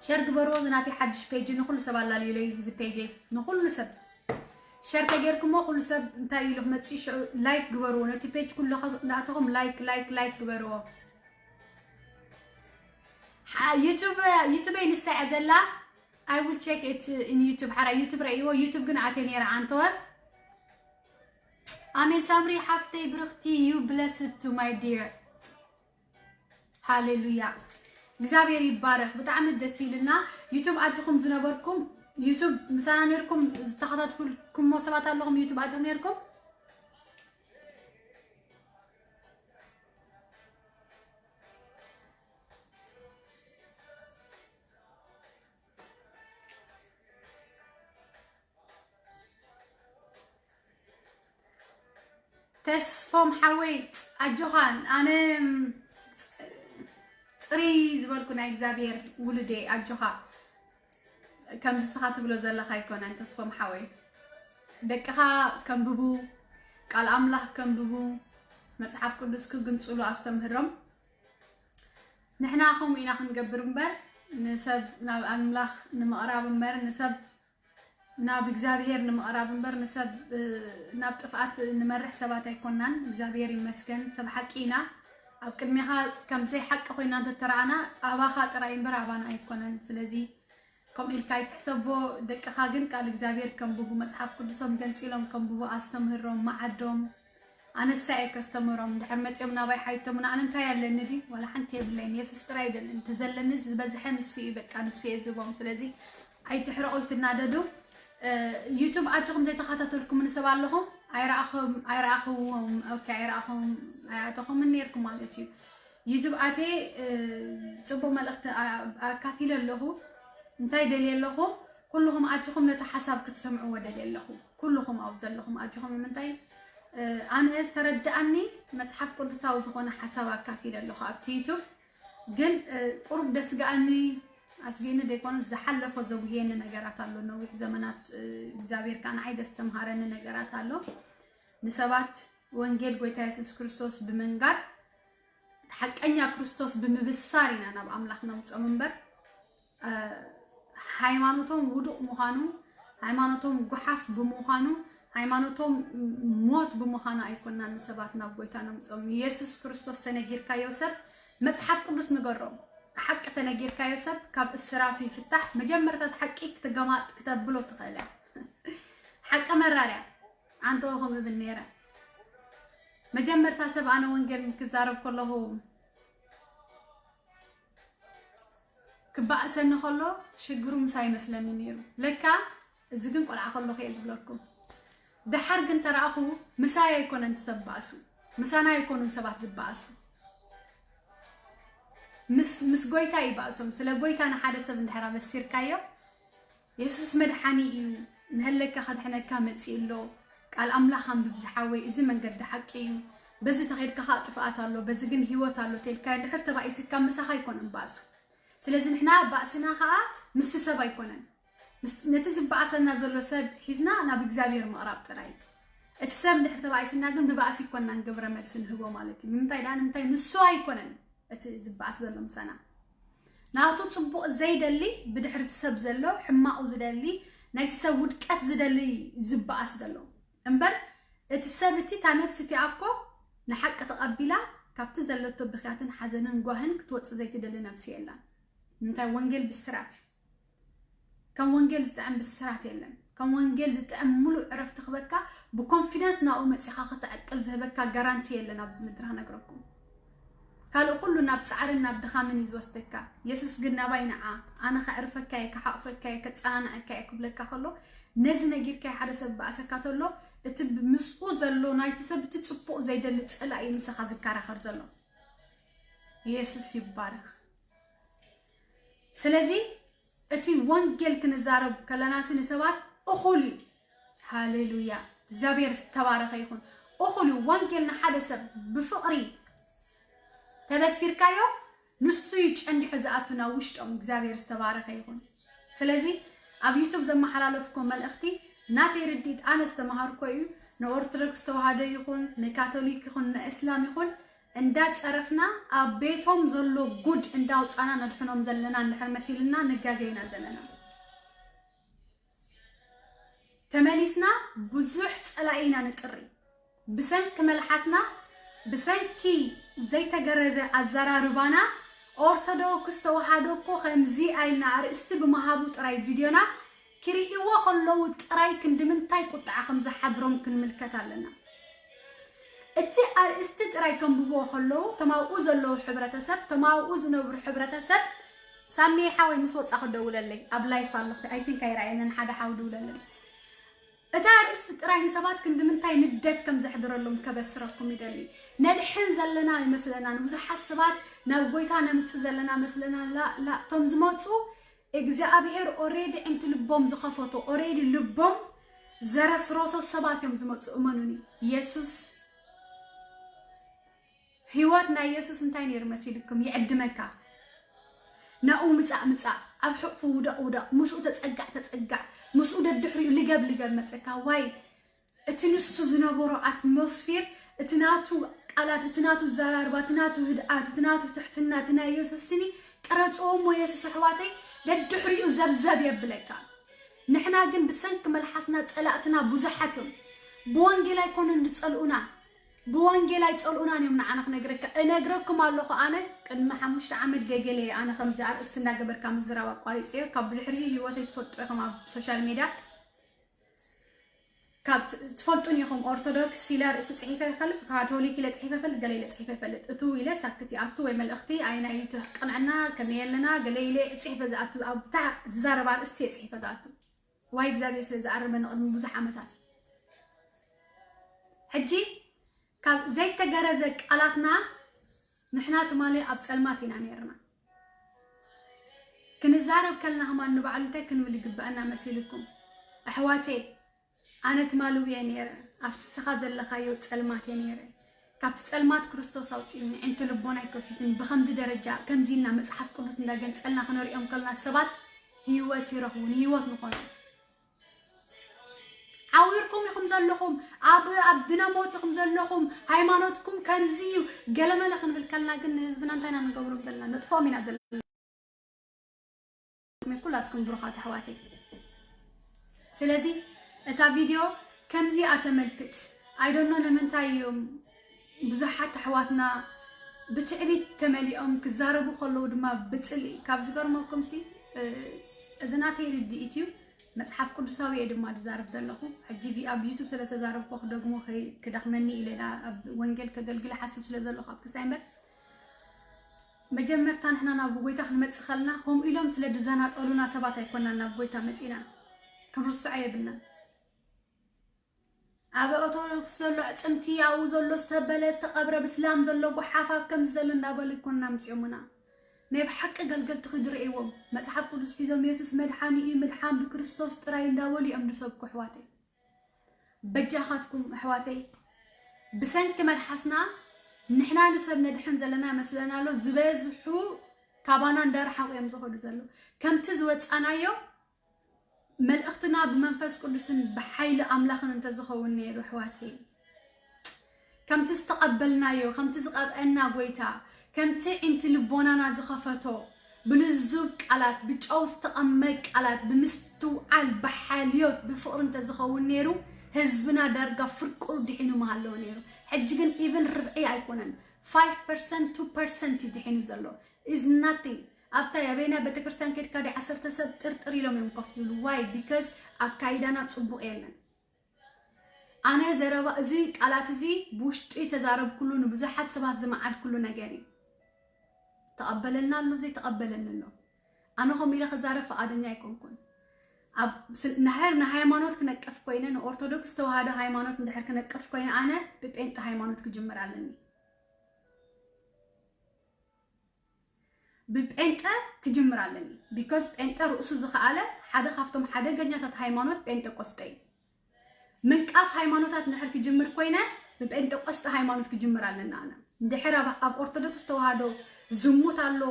ሸር ግበርዎ። እዚ ናተይ ሓድሽ ፔጅ ንኹሉ ሰብ ኣላልዩለይ። እዚ ፔጀይ ንኹሉ ሰብ ሸር ተጌርኩሞ ኩሉ ሰብ እንታይ ኢሉ ክመጽእ ሽዑ ላይክ ግበርዎ። ነቲ ፔጅ ኩሉ ናተኹም ላይክ ላይክ ላይክ ግበርዎ። ሓ- ዩቱብ ዩቱበይ ንሳ እያ ዘላ። I will check it in YouTube። ሓራ ዩቱብ ረእይዎ። ዩቱብ ግን ኣትየ ነይረ ኣንተወ። ኣሜን ሳምሪ ሓፍተይ ብርኽቲ። You blessed to my dear። ሃሌሉያ። እግዚኣብሔር ይባረክ። ብጣዕሚ ደስ ኢልና። ዩቱብ ኣቲኹም ዝነበርኩም፣ ዩቱብ ምሳና ነርኩም ዝተኸታተልኩሞ ሰባት ኣለኹም፣ ዩቱብ ኣቲኹም ነርኩም? ተስፎም ሓወይ ኣጆኻ፣ ኣነ ጽሪ ዝበልኩ ናይ እግዚኣብሔር ውሉድ እየ። ኣጆኻ፣ ከምዚ ስኻ ትብሎ ዘለኻ ኣይኮነን ተስፎም ሓወይ። ደቅኻ ከንብቡ፣ ቃል ኣምላኽ ከንብቡ፣ መጽሓፍ ቅዱስ ክግንጽሉ ኣስተምህሮም። ንሕና ከምኡ ኢና ክንገብር እምበር፣ ንሰብ ናብ ኣምላኽ ንምቕራብ እምበር፣ ንሰብ ናብ እግዚኣብሔር ንምቕራብ እምበር ንሰብ ናብ ጥፍኣት ንመርሕ ሰባት ኣይኮናን። እግዚኣብሔር ይመስገን፣ ሰብ ሓቂ ኢና። ኣብ ቅድሚኻ ከም ዘይሓቂ ኮይና እንተተረኣና ኣባኻ ጥራይ እምበር ኣባና ኣይኮነን። ስለዚ ከምኡ ኢልካ ኣይትሕሰቦ። ደቅኻ ግን ቃል እግዚኣብሔር ከንብቡ፣ መጽሓፍ ቅዱሶም ገንጺሎም ከንብቡ ኣስተምህሮም፣ መዓዶም። ኣነሳ እየ ከስተምህሮም። ድሕር መጺኦም ናባይ ሓይቶምና ኣነ እንታይ ኣለኒ ድዩ? ዋላ ሓንቲ የብለይን። የሱስ ጥራይ ይደልን። እቲ ዘለኒ ዝበዝሐ ንሱ እዩ፣ በቃ ንሱ እየ ዝህቦም። ስለዚ ኣይትሕረቑ፣ ኣይትናደዱ። ዩቱብ ኣጆኹም ዘይተኸታተልኩም ንሰብ ኣለኹም ኣይረኣኹም ኣይረኣኹዎም ኦኬ ኣይረኣኹም ኣይኣተኹምን ነርኩም ማለት እዩ። ዩቱብ ኣቴ ጽቡቅ መልእኽቲ ኣካፊለ ኣለኹ። እንታይ ደልየ ኣለኹ? ኩልኹም ኣቲኹም ነቲ ሓሳብ ክትሰምዕዎ ደልየ ኣለኹ። ኩልኹም ኣብ ዘለኹም ኣቲኹም ምንታይ ኣነ ዝተረድኣኒ መጽሓፍ ቅዱሳዊ ዝኾነ ሓሳብ ኣካፊለ ኣለኹ ኣብቲ ዩቱብ። ግን ቁሩብ ደስግኣኒ ኣስጊእኒ ደይኮነ ዝሓለፎ ዘጉየኒ ነገራት ኣሎ። ነዊሕ ዘመናት እግዚኣብሔር ከዓ ንዓይ ዘስተምሃረኒ ነገራት ኣሎ። ንሰባት ወንጌል ጎይታ የሱስ ክርስቶስ ብምንጋር ሓቀኛ ክርስቶስ ብምብሳር ኢና ናብ ኣምላኽ ነምጾም እምበር ሃይማኖቶም ውዱቕ ምዃኑ፣ ሃይማኖቶም ጉሓፍ ብምዃኑ፣ ሃይማኖቶም ሞት ብምዃኑ ኣይኮናን ንሰባት ናብ ጎይታ ነምጾም። የሱስ ክርስቶስ ተነጊርካዮ ሰብ መጽሓፍ ቅዱስ ንገሮም። ሓቂ ተነጊርካዮ ሰብ ካብ እስራቱ ይፍታሕ። መጀመርታ ሓቂ ክትገማጥ ክተብሎ ትኽእል እያ። ሓቂ መራርያ ኣንተወ ከም እብል ነይረ። መጀመርታ ሰብ ኣነ ወንጌል ክዛረብ ከለኹ ክባእሰኒ ከሎ ሽግሩ ምሳይ ይመስለኒ ነይሩ። ለካ እዚ ግን ቆልዓ ከለኹ እየ ዝብለኩም። ደሓር ግን ተረኣኹ ምሳይ ኣይኮነን እቲ ሰብ ባእሱ። ምሳና ኣይኮኑን ሰባት ዝበኣሱ። ምስ ምስ ጎይታ ይባእሶም። ስለ ጎይታ ንሓደ ሰብ እንድሕር ኣበሲርካዮ የሱስ መድሓኒ እዩ፣ ንሀለካ ከድሕነካ መጺኡ ኣሎ። ቃል ኣምላኽ ኣንብብ ዝሓወይ፣ እዚ መንገዲ ሓቂ እዩ። በዚ ተኸድካ ኸኣ ጥፍኣት ኣሎ፣ በዚ ግን ህይወት ኣሎ ተልካ እንድሕር ተባኢስካ ምሳኻ ኣይኮነን ባእሱ። ስለዚ ንሕና ባእስና ኸኣ ምስቲ ሰብ ኣይኮነን። ምስ ነቲ ዝበኣሰና ዘሎ ሰብ ሒዝና ናብ እግዚኣብሔር ምቕራብ ጥራይ። እቲ ሰብ እንድሕር ተባኢስና ግን ብባእሲ ኣይኮናን ግብረ መልሲ ንህቦ ማለት እዩ። ንምንታይ ደኣ? ንምንታይ ንሱ ኣይኮነን እቲ ዝበኣስ ዘሎ ምሳና። ናቱ ጽቡቕ ዘይደሊ ብድሕሪ እቲ ሰብ ዘሎ ሕማቑ ዝደሊ ናይቲ ሰብ ውድቀት ዝደሊ ዝበኣስ ዘሎ እምበር እቲ ሰብ እቲ እታ ነብሲ እቲኣ እኮ ንሓቂ ተቐቢላ ካብቲ ዘለቶ ብኽያትን ሓዘንን ጓህን ክትወጽእ ዘይትደሊ ነብሲ የላን። ንምንታይ? ወንጌል ብስራት እዩ። ከም ወንጌል ዝጥዕም ብስራት የለን። ከም ወንጌል ዝጥዕም ሙሉእ ዕረፍቲ ክበካ ብኮንፊደንስ ናብኡ መጺኻ ከተዕቅል ዝህበካ ጋራንቲ የለን ኣብዚ ምድሪ ክነግረኩም። ካልእ ኩሉ ናብ ጻዕርን ናብ ድኻምን እዩ ዝወስደካ። የሱስ ግን ናባይ ንዓ ኣነ ከዕርፈካ እየ፣ ክሓቕፈካ እየ፣ ከጸናንዐካ እየ ክብለካ ከሎ ነዚ ነጊርካዮ ሓደ ሰብ በኣሰካ ተሎ እቲ ምስኡ ዘሎ ናይቲ ሰብ እቲ ጽቡቕ ዘይደሊ ጸላኢ ምሳኻ ዝከራኸር ዘሎ። የሱስ ይባረኽ። ስለዚ እቲ ወንጌል ክንዛረብ ከለናሲ ንሰባት እኹል እዩ። ሃሌሉያ እግዚኣብሔር ዝተባረኸ ይኹን። እኹል እዩ ወንጌል ንሓደ ሰብ ብፍቕሪ ተበሲርካዮ ንሱ እዩ ጨንዲሑ ዝኣቱ ናብ ውሽጦም። እግዚኣብሔር ዝተባረኸ ይኹን። ስለዚ ኣብ ዩቱብ ዘመሓላለፍኮ መልእኽቲ ናተይ ርድኢት ኣነ ዝተምሃርኮ እዩ። ንኦርቶዶክስ ተዋህዶ ይኹን ንካቶሊክ ይኹን ንእስላም ይኹን እንዳጸረፍና ኣብ ቤቶም ዘሎ ጉድ እንዳውጻና ነድሕኖም ዘለና እንድሕር መሲልና ንጋገ ኢና ዘለና። ተመሊስና ብዙሕ ጸላኢ ኢና ንጥሪ። ብሰንኪ መልሓስና ብሰንኪ ዘይተገረዘ ኣዘራርባና ኦርቶዶክስ ተዋሃዶ እኮ ከምዚ ኣይልና ኣርእስቲ ብምሃቡ ጥራይ ቪድዮና ክርእይዎ ከለዉ ጥራይ ክንዲ ምንታይ ቁጥዓ ከም ዝሓድሮም ክንምልከት ኣለና። እቲ ኣርእስቲ ጥራይ ከንብብዎ ከለዉ እቶም ኣብኡ ዘለዉ ሕብረተሰብ እቶም ኣብኡ ዝነብሩ ሕብረተሰብ ሳሚ ሓወይ ምስ ወጻ ክደውለለይ ኣብ ላይፍ ኣለኹ ኣይቲንክ ኣይረኣየንን ሓደ ሓው ደውለለይ። እቲ ኣርእስቲ ጥራይ ንሰባት ክንዲ ምንታይ ንደት ከም ዘሕድረሎም ከበስረኩም ይደሊ። ነድሕን ዘለና ይመስለና ንብዙሓት ሰባት ናብ ጎይታ ነምጽእ ዘለና መስለና ላ ላ እቶም ዝመጹ እግዚኣብሔር ኦሬዲ ዕንቲ ልቦም ዝኸፈቶ ኦሬዲ ልቦም ዘረስረሶ ሰባት እዮም ዝመፁ። እመኑኒ የሱስ ህይወት ናይ የሱስ እንታይ ነይሩ መሲልኩም? ይዕድመካ። ናብኡ ምፃእ ምፃእ፣ ኣብ ሕቕፉ ውደቕ ውደቕ፣ ምስኡ ተፀጋዕ ተፀጋዕ፣ ምስኡ ደድሕሪኡ ልገብ ልገብ መፀካ። ዋይ እቲ ንሱ ዝነበሮ ኣትሞስፊር፣ እቲ ናቱ ቃላት፣ እቲ ናቱ ኣዘራርባ፣ እቲ ናቱ ህድኣት፣ እቲ ናቱ ትሕትና፣ እቲ ናይ የሱስ ስኒ ቅረፅዎ እሞ የሱስ ኣሕዋተይ ደድሕሪኡ ዘብዘብ የብለካ። ንሕና ግን ብሰንኪ መልሓስና ጸላእትና ብዙሓት እዮም። ብወንጌል ኣይኮኑን ዝጸልኡና፣ ብወንጌል ኣይጸልኡናን እዮም። ንዓና ክነግረካ እነግረኩም ኣለኹ። ኣነ ቅድሚ ሓሙሽተ ዓመት ገገለ እየ፣ ኣነ ከምዚ ኣርእስቲ እንዳገበርካ ምዝራብ ኣቋሪጸዮ። ካብ ብድሕሪኡ ህይወተይ ትፈልጡ ኢኹም ኣብ ሶሻል ሚድያ። ካብ ት- ትፈልጡን ኢኹም፣ ኦርቶዶክስ ኢለ ርእሲ ጽሒፈ ይፈልጥ፣ ካቶሊክ ኢለ ጽሒፈ ይፈልጥ፣ ገለ ኢለ ጽሒፈ ይፈልጥ። እቱ ኢለ ሳክት ይኣቱ ወይ መልእኽቲ ኣይናይ እቲ ቅንዕና ከመይ ኣለና ገለ ኢለ ጽሒፈ ዝኣቱ፣ ኣብታ ዝዛረብ ኣርእስቲ እየ ጽሒፈ ዝኣቱ። ዋይ እግዚኣብሔር ስለ ዝኣረመኒ ቅድሚ ብዙሕ ዓመታት። ሕጂ ካብ ዘይተገረዘ ቃላትና ንሕና ትማሊ ኣብ ጸልማት ኢና ነይርና። ክንዛረብ ከልና ከማን ንባዕሉ እንታይ ክንብል ይግበኣና መሲልኩም? ኣሕዋተይ፣ ኣነ ትማሊ ውየ ነይረ፣ ኣብቲ ንስኻ ዘለኻዮ ጸልማት እየ ነይረ። ካብቲ ጸልማት ክርስቶስ ኣውጺኡኒ፣ ዕንቲ ልቦናይ ከፊቱኒ። ብኸምዚ ደረጃ ከምዚ ኢልና መጽሓፍ ቅዱስ እንዳገንጸልና ክነሪኦም ከለና ሰባት ህይወት ይረኽቡ፣ ንህይወት ንኾኑ። ዓዊርኩም ኢኹም ዘለኹም፣ ኣብ ኣብ ድነሞት ኢኹም ዘለኹም፣ ሃይማኖትኩም ከምዚ እዩ ገለመለ ክንብል ከልና ግን ንህዝብና እንታይ ኢና ንገብሮም ዘለና? ነጥፍኦም ኢና ዘለና። ኩላትኩም ብሩኻት ኣሕዋተይ። ስለዚ እታ ቪድዮ ከምዚ እያ ተመልክት። ኣይደኖ ንምንታይ እዮም ብዙሓት ኣሕዋትና ብትዕቢት ተመሊኦም ክዛረቡ ከለዉ ድማ ብጽልኢ። ካብ ዝገርመኩም ሲ፣ እ፣ እዚ ናተይ ርድኢት እዩ። መጽሓፍ ቅዱሳዊ እየ ድማ ዝዛረብ ዘለኹ። ሕጂ ቪ-፣ ኣብ ዩቱብ ስለ ዝተዛረብኩ ክደግሞ ከይ-፣ ክደኽመኒ ኢለ ኢና ኣብ ወንጌል ከገልግል ሓስብ ስለ ዘለኹ ኣብ ክሳይ እምበር፣ መጀመርታ ንሕና ናብ ጎይታ ክንመጽእ ከለና፣ ከምኡ ኢሎም ስለ ዝዘናጠሉና ሰባት ኣይኮናን ናብ ጎይታ መጺእና። ክንርስዖ የብልናን። ኣብ ኦርቶዶክስ ዘሎ ኣዕጽምቲ፣ ኣብኡ ዘሎ ዝተበለ ዝተቐብረ፣ ብስላም ዘሎ ጓሓፍ፣ ኣብ ከምዚ ዘሎ እንዳበሉ ኣይኮኑን ኣምጺኦምና። ናይ ብሓቂ ገልገልቲ ክድረእዎም፣ መጽሓፍ ቅዱስ ሒዞም፣ የሱስ መድሓኒ እዩ፣ ምድሓን ብክርስቶስ ጥራይ እንዳበሉ እዮም ዝሰብኩ ኣሕዋተይ። በጃኻትኩም ኣሕዋተይ፣ ብሰንኪ መልሓስና ንሕና ንሰብ ነድሕን ዘለና መስለና ኣሎ። ዝበዝሑ ካባና እንዳረሓቑ እዮም ዝኸዱ ዘለዉ። ከምቲ ዝወጻናዮ መልእኽትና ብመንፈስ ቅዱስን ብሓይሊ ኣምላኽን እንተዝኸውን ነይሩ ኣሕዋተይ፣ ከምቲ ዝተቐበልናዮ፣ ከምቲ ዝቐብአና ጎይታ፣ ከምቲ ዒንቲ ልቦናና ዝኸፈቶ፣ ብልዙብ ቃላት፣ ብጨው ዝተቐመ ቃላት፣ ብምስትውዓል፣ ብሓልዮት፣ ብፍቕሪ እንተዝኸውን ነይሩ፣ ህዝብና ዳርጋ ፍርቁ ድሒኑ ምሃለወ ነይሩ። ሕጂ ግን ኢቭን ርብዒ ኣይኮነን፣ ፋይቭ ፐርሰንት፣ ቱ ፐርሰንት እዩ ድሒኑ ዘሎ። Is nothing። ኣብታ ኣበይና ቤተክርስትያን ከድካ ዲ ዓሰርተ ሰብ ጥርጥር ኢሎም እዮም ኮፍ ዝብሉ። ዋይ? ቢካዝ ኣካይዳና ጽቡቕ የለን። ኣነ ዘረባ እዚ፣ ቃላት እዚ ብውሽጢ ተዛረብኩሉ፣ ንብዙሓት ሰባት ዝመዓድኩሉ ነገር እዩ። ተቐበለና ኣሎ፣ ዘይተቐበለኒ ኣሎ። ኣነ ከምኡ ኢለ ክዛረብ ፍቓደኛ ኣይኮንኩን። ኣብ ስል-፣ ንድሕር ንሃይማኖት ክነቅፍ ኮይነ፣ ንኦርቶዶክስ ተዋህዶ ሃይማኖት እንድሕር ክነቅፍ ኮይነ፣ ኣነ ብጴንጤ ሃይማኖት ክጅምር ኣለኒ። ብጴንጠ ክጅምር ኣለኒ። ቢኮዝ ጴንጠ ርእሱ ዝኸኣለ ሓደ ካብቶም ሓደገኛታት ሃይማኖት ጴንጠቆስጠ እዩ። ምንቃፍ ሃይማኖታት እንድሕር ክጅምር ኮይነ ብጴንጠቆስጠ ሃይማኖት ክጅምር ኣለና። ኣነ እንድሕር ኣብ፣ ኣብ ኦርቶዶክስ ተዋህዶ ዝሙት ኣሎ፣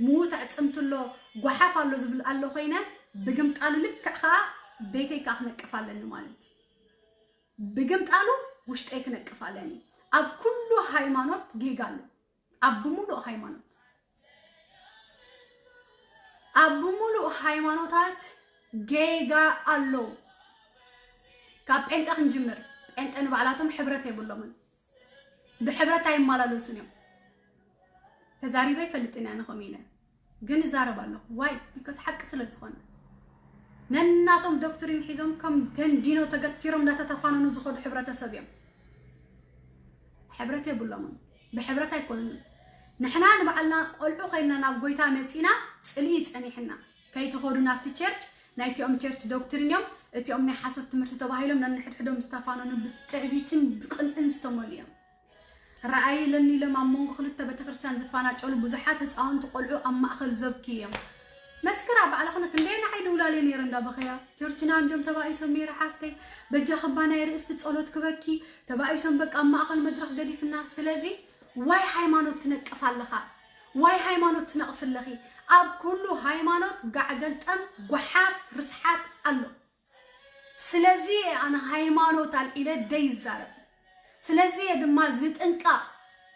ምዉት ኣዕጽምቲ ኣሎ፣ ጓሓፍ ኣሎ ዝብል ኣሎ ኮይነ ብግምጣሉ ልክዕ ከዓ ቤተይ ከዓ ክነቅፍ ኣለኒ ማለት እዩ። ብግምጣሉ ውሽጠይ ክነቅፍ ኣለኒ። ኣብ ኩሉ ሃይማኖት ጌጋ ኣሎ። ኣብ ብምሉእ ሃይማኖት፣ ኣብ ብምሉእ ሃይማኖታት ጌጋ ኣሎ። ካብ ጴንጠ ክንጅምር፣ ጴንጠ ንባዕላቶም ሕብረት የብሎምን። ብሕብረት ኣይመላለሱን እዮም። ተዛሪበ ይፈልጥን እያ ንኸም ኢለ ግን እዛረብ ኣለኹ። ዋይ? ቢኮዝ ሓቂ ስለ ዝኾነ። ነናቶም ዶክትሪን ሒዞም ከም ደንዲኖ ተገቲሮም እንዳተተፋነኑ ዝኸዱ ሕብረተሰብ እዮም። ሕብረት የብሎምን። ብሕብረት ኣይኮኑን። ንሕና ንባዕልና ቆልዑ ኮይንና ናብ ጎይታ መጺና ጽልኢ ጸኒሕና። ከይትኸዱ ናብቲ ቸርች፣ ናይቲኦም ቸርች ዶክትሪን እዮም፣ እቲኦም ናይ ሓሶት ትምህርቲ ተባሂሎም ነንሕድሕዶም ዝተፋነኑ ብትዕቢትን ብቕንዕን ዝተመሉ እዮም። ረኣይ ኢለኒ ኢሎም ኣብ መንጎ ክልተ ቤተክርስትያን ዝፈናጨሉ ብዙሓት ህፃውንቲ ቆልዑ ኣብ ማእኸል ዘብኪ እዮም። መስክራ ባዕላ ኮነ ክንደይ ንዓይ ደውላልየ ነይረ እንዳበኸያ፣ ቸርችና እንዲዮም ተባኢሶም ነይረ ሓፍተይ፣ በጃ ክባ ናይ ርእሲ ጸሎት ክበኪ ተባኢሶም፣ በቃ ኣብ ማእኸል መድረኽ ገዲፍና። ስለዚ ዋይ ሃይማኖት ትነቅፍ ኣለኻ? ዋይ ሃይማኖት ትነቕፍ ኣለኺ? ኣብ ኩሉ ሃይማኖት ጋዕ ገልጠም ጓሓፍ ርስሓት ኣሎ። ስለዚ እየ ኣነ ሃይማኖት ኣልዒለ ደይዛረብ። ስለዚ እየ ድማ ዝጥንቀቕ።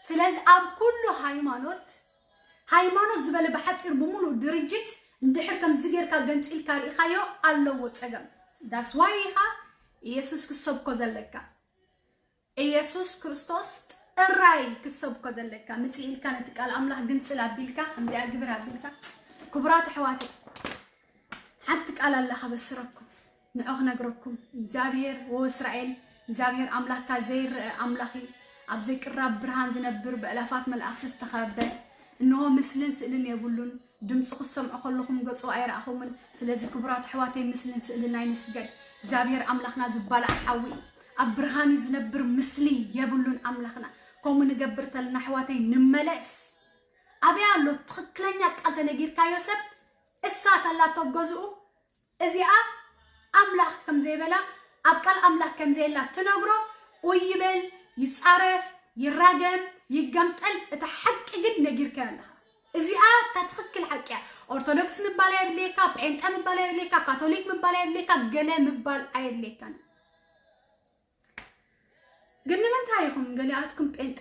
ስለዚ ኣብ ኩሉ ሃይማኖት፣ ሃይማኖት ዝበለ ብሓፂር ብምሉእ ድርጅት እንድሕር ከምዚ ጌርካ ገንጺልካ ርኢኻዮ ኣለዎ ጸገም። That's why ኢኻ ኢየሱስ ክትሰብኮ ዘለካ። ኢየሱስ ክርስቶስ ጥራይ ክትሰብኮ ዘለካ። ምጽእ ኢልካ ነቲ ቃል ኣምላኽ ግንጽል ኣቢልካ፣ ከምዚኣ ግብር ኣቢልካ። ክቡራት ኣሕዋተይ፣ ሓንቲ ቃል ኣላ ከበስረኩም፣ ንዑ ክነግረኩም። እግዚኣብሔር ወእስራኤል፣ እግዚኣብሔር ኣምላኽካ ዘይረአ ኣምላኽ እዩ። ኣብ ዘይቅራብ ብርሃን ዝነብር፣ ብእላፋት መላእኽቲ ዝተኸበበ፣ እንሆ ምስልን ስእልን የብሉን። ድምፂ ክትሰምዑ ከለኹም ገጹ ኣይረኣኹምን። ስለዚ ክቡራት ኣሕዋተይ ምስልን ስእልን ኣይንስገድ። እግዚኣብሔር ኣምላኽና ዝባላዕ ሓዊ እዩ። ኣብ ብርሃን እዩ ዝነብር፣ ምስሊ የብሉን ኣምላኽና። ከምኡ ንገብር ተለና ኣሕዋተይ ንመለስ። ኣበይ ኣሎ ትኽክለኛ ቃል ተነጊርካዮ ሰብ እሳት ኣላቶ ኣብ ገዝኡ። እዚኣ ኣምላኽ ከም ዘይበላ ኣብ ቃል ኣምላኽ ከም ዘየላ ትነግሮ። ኡይ ይበል፣ ይጻረፍ፣ ይራገም፣ ይገምጠል፣ እታ ሓቂ ግን ነጊርካዮ ኣለኻ። እዚኣ እታ ትኽክል ሓቂ እያ። ኦርቶዶክስ ምባል ኣየድልየካ፣ ጴንጠ ምባል ኣየድልየካ፣ ካቶሊክ ምባል ኣየድልየካ፣ ገለ ምባል ኣየድልየካን። ግን ንምንታይ ኢኹም ገሊኣትኩም ጴንጠ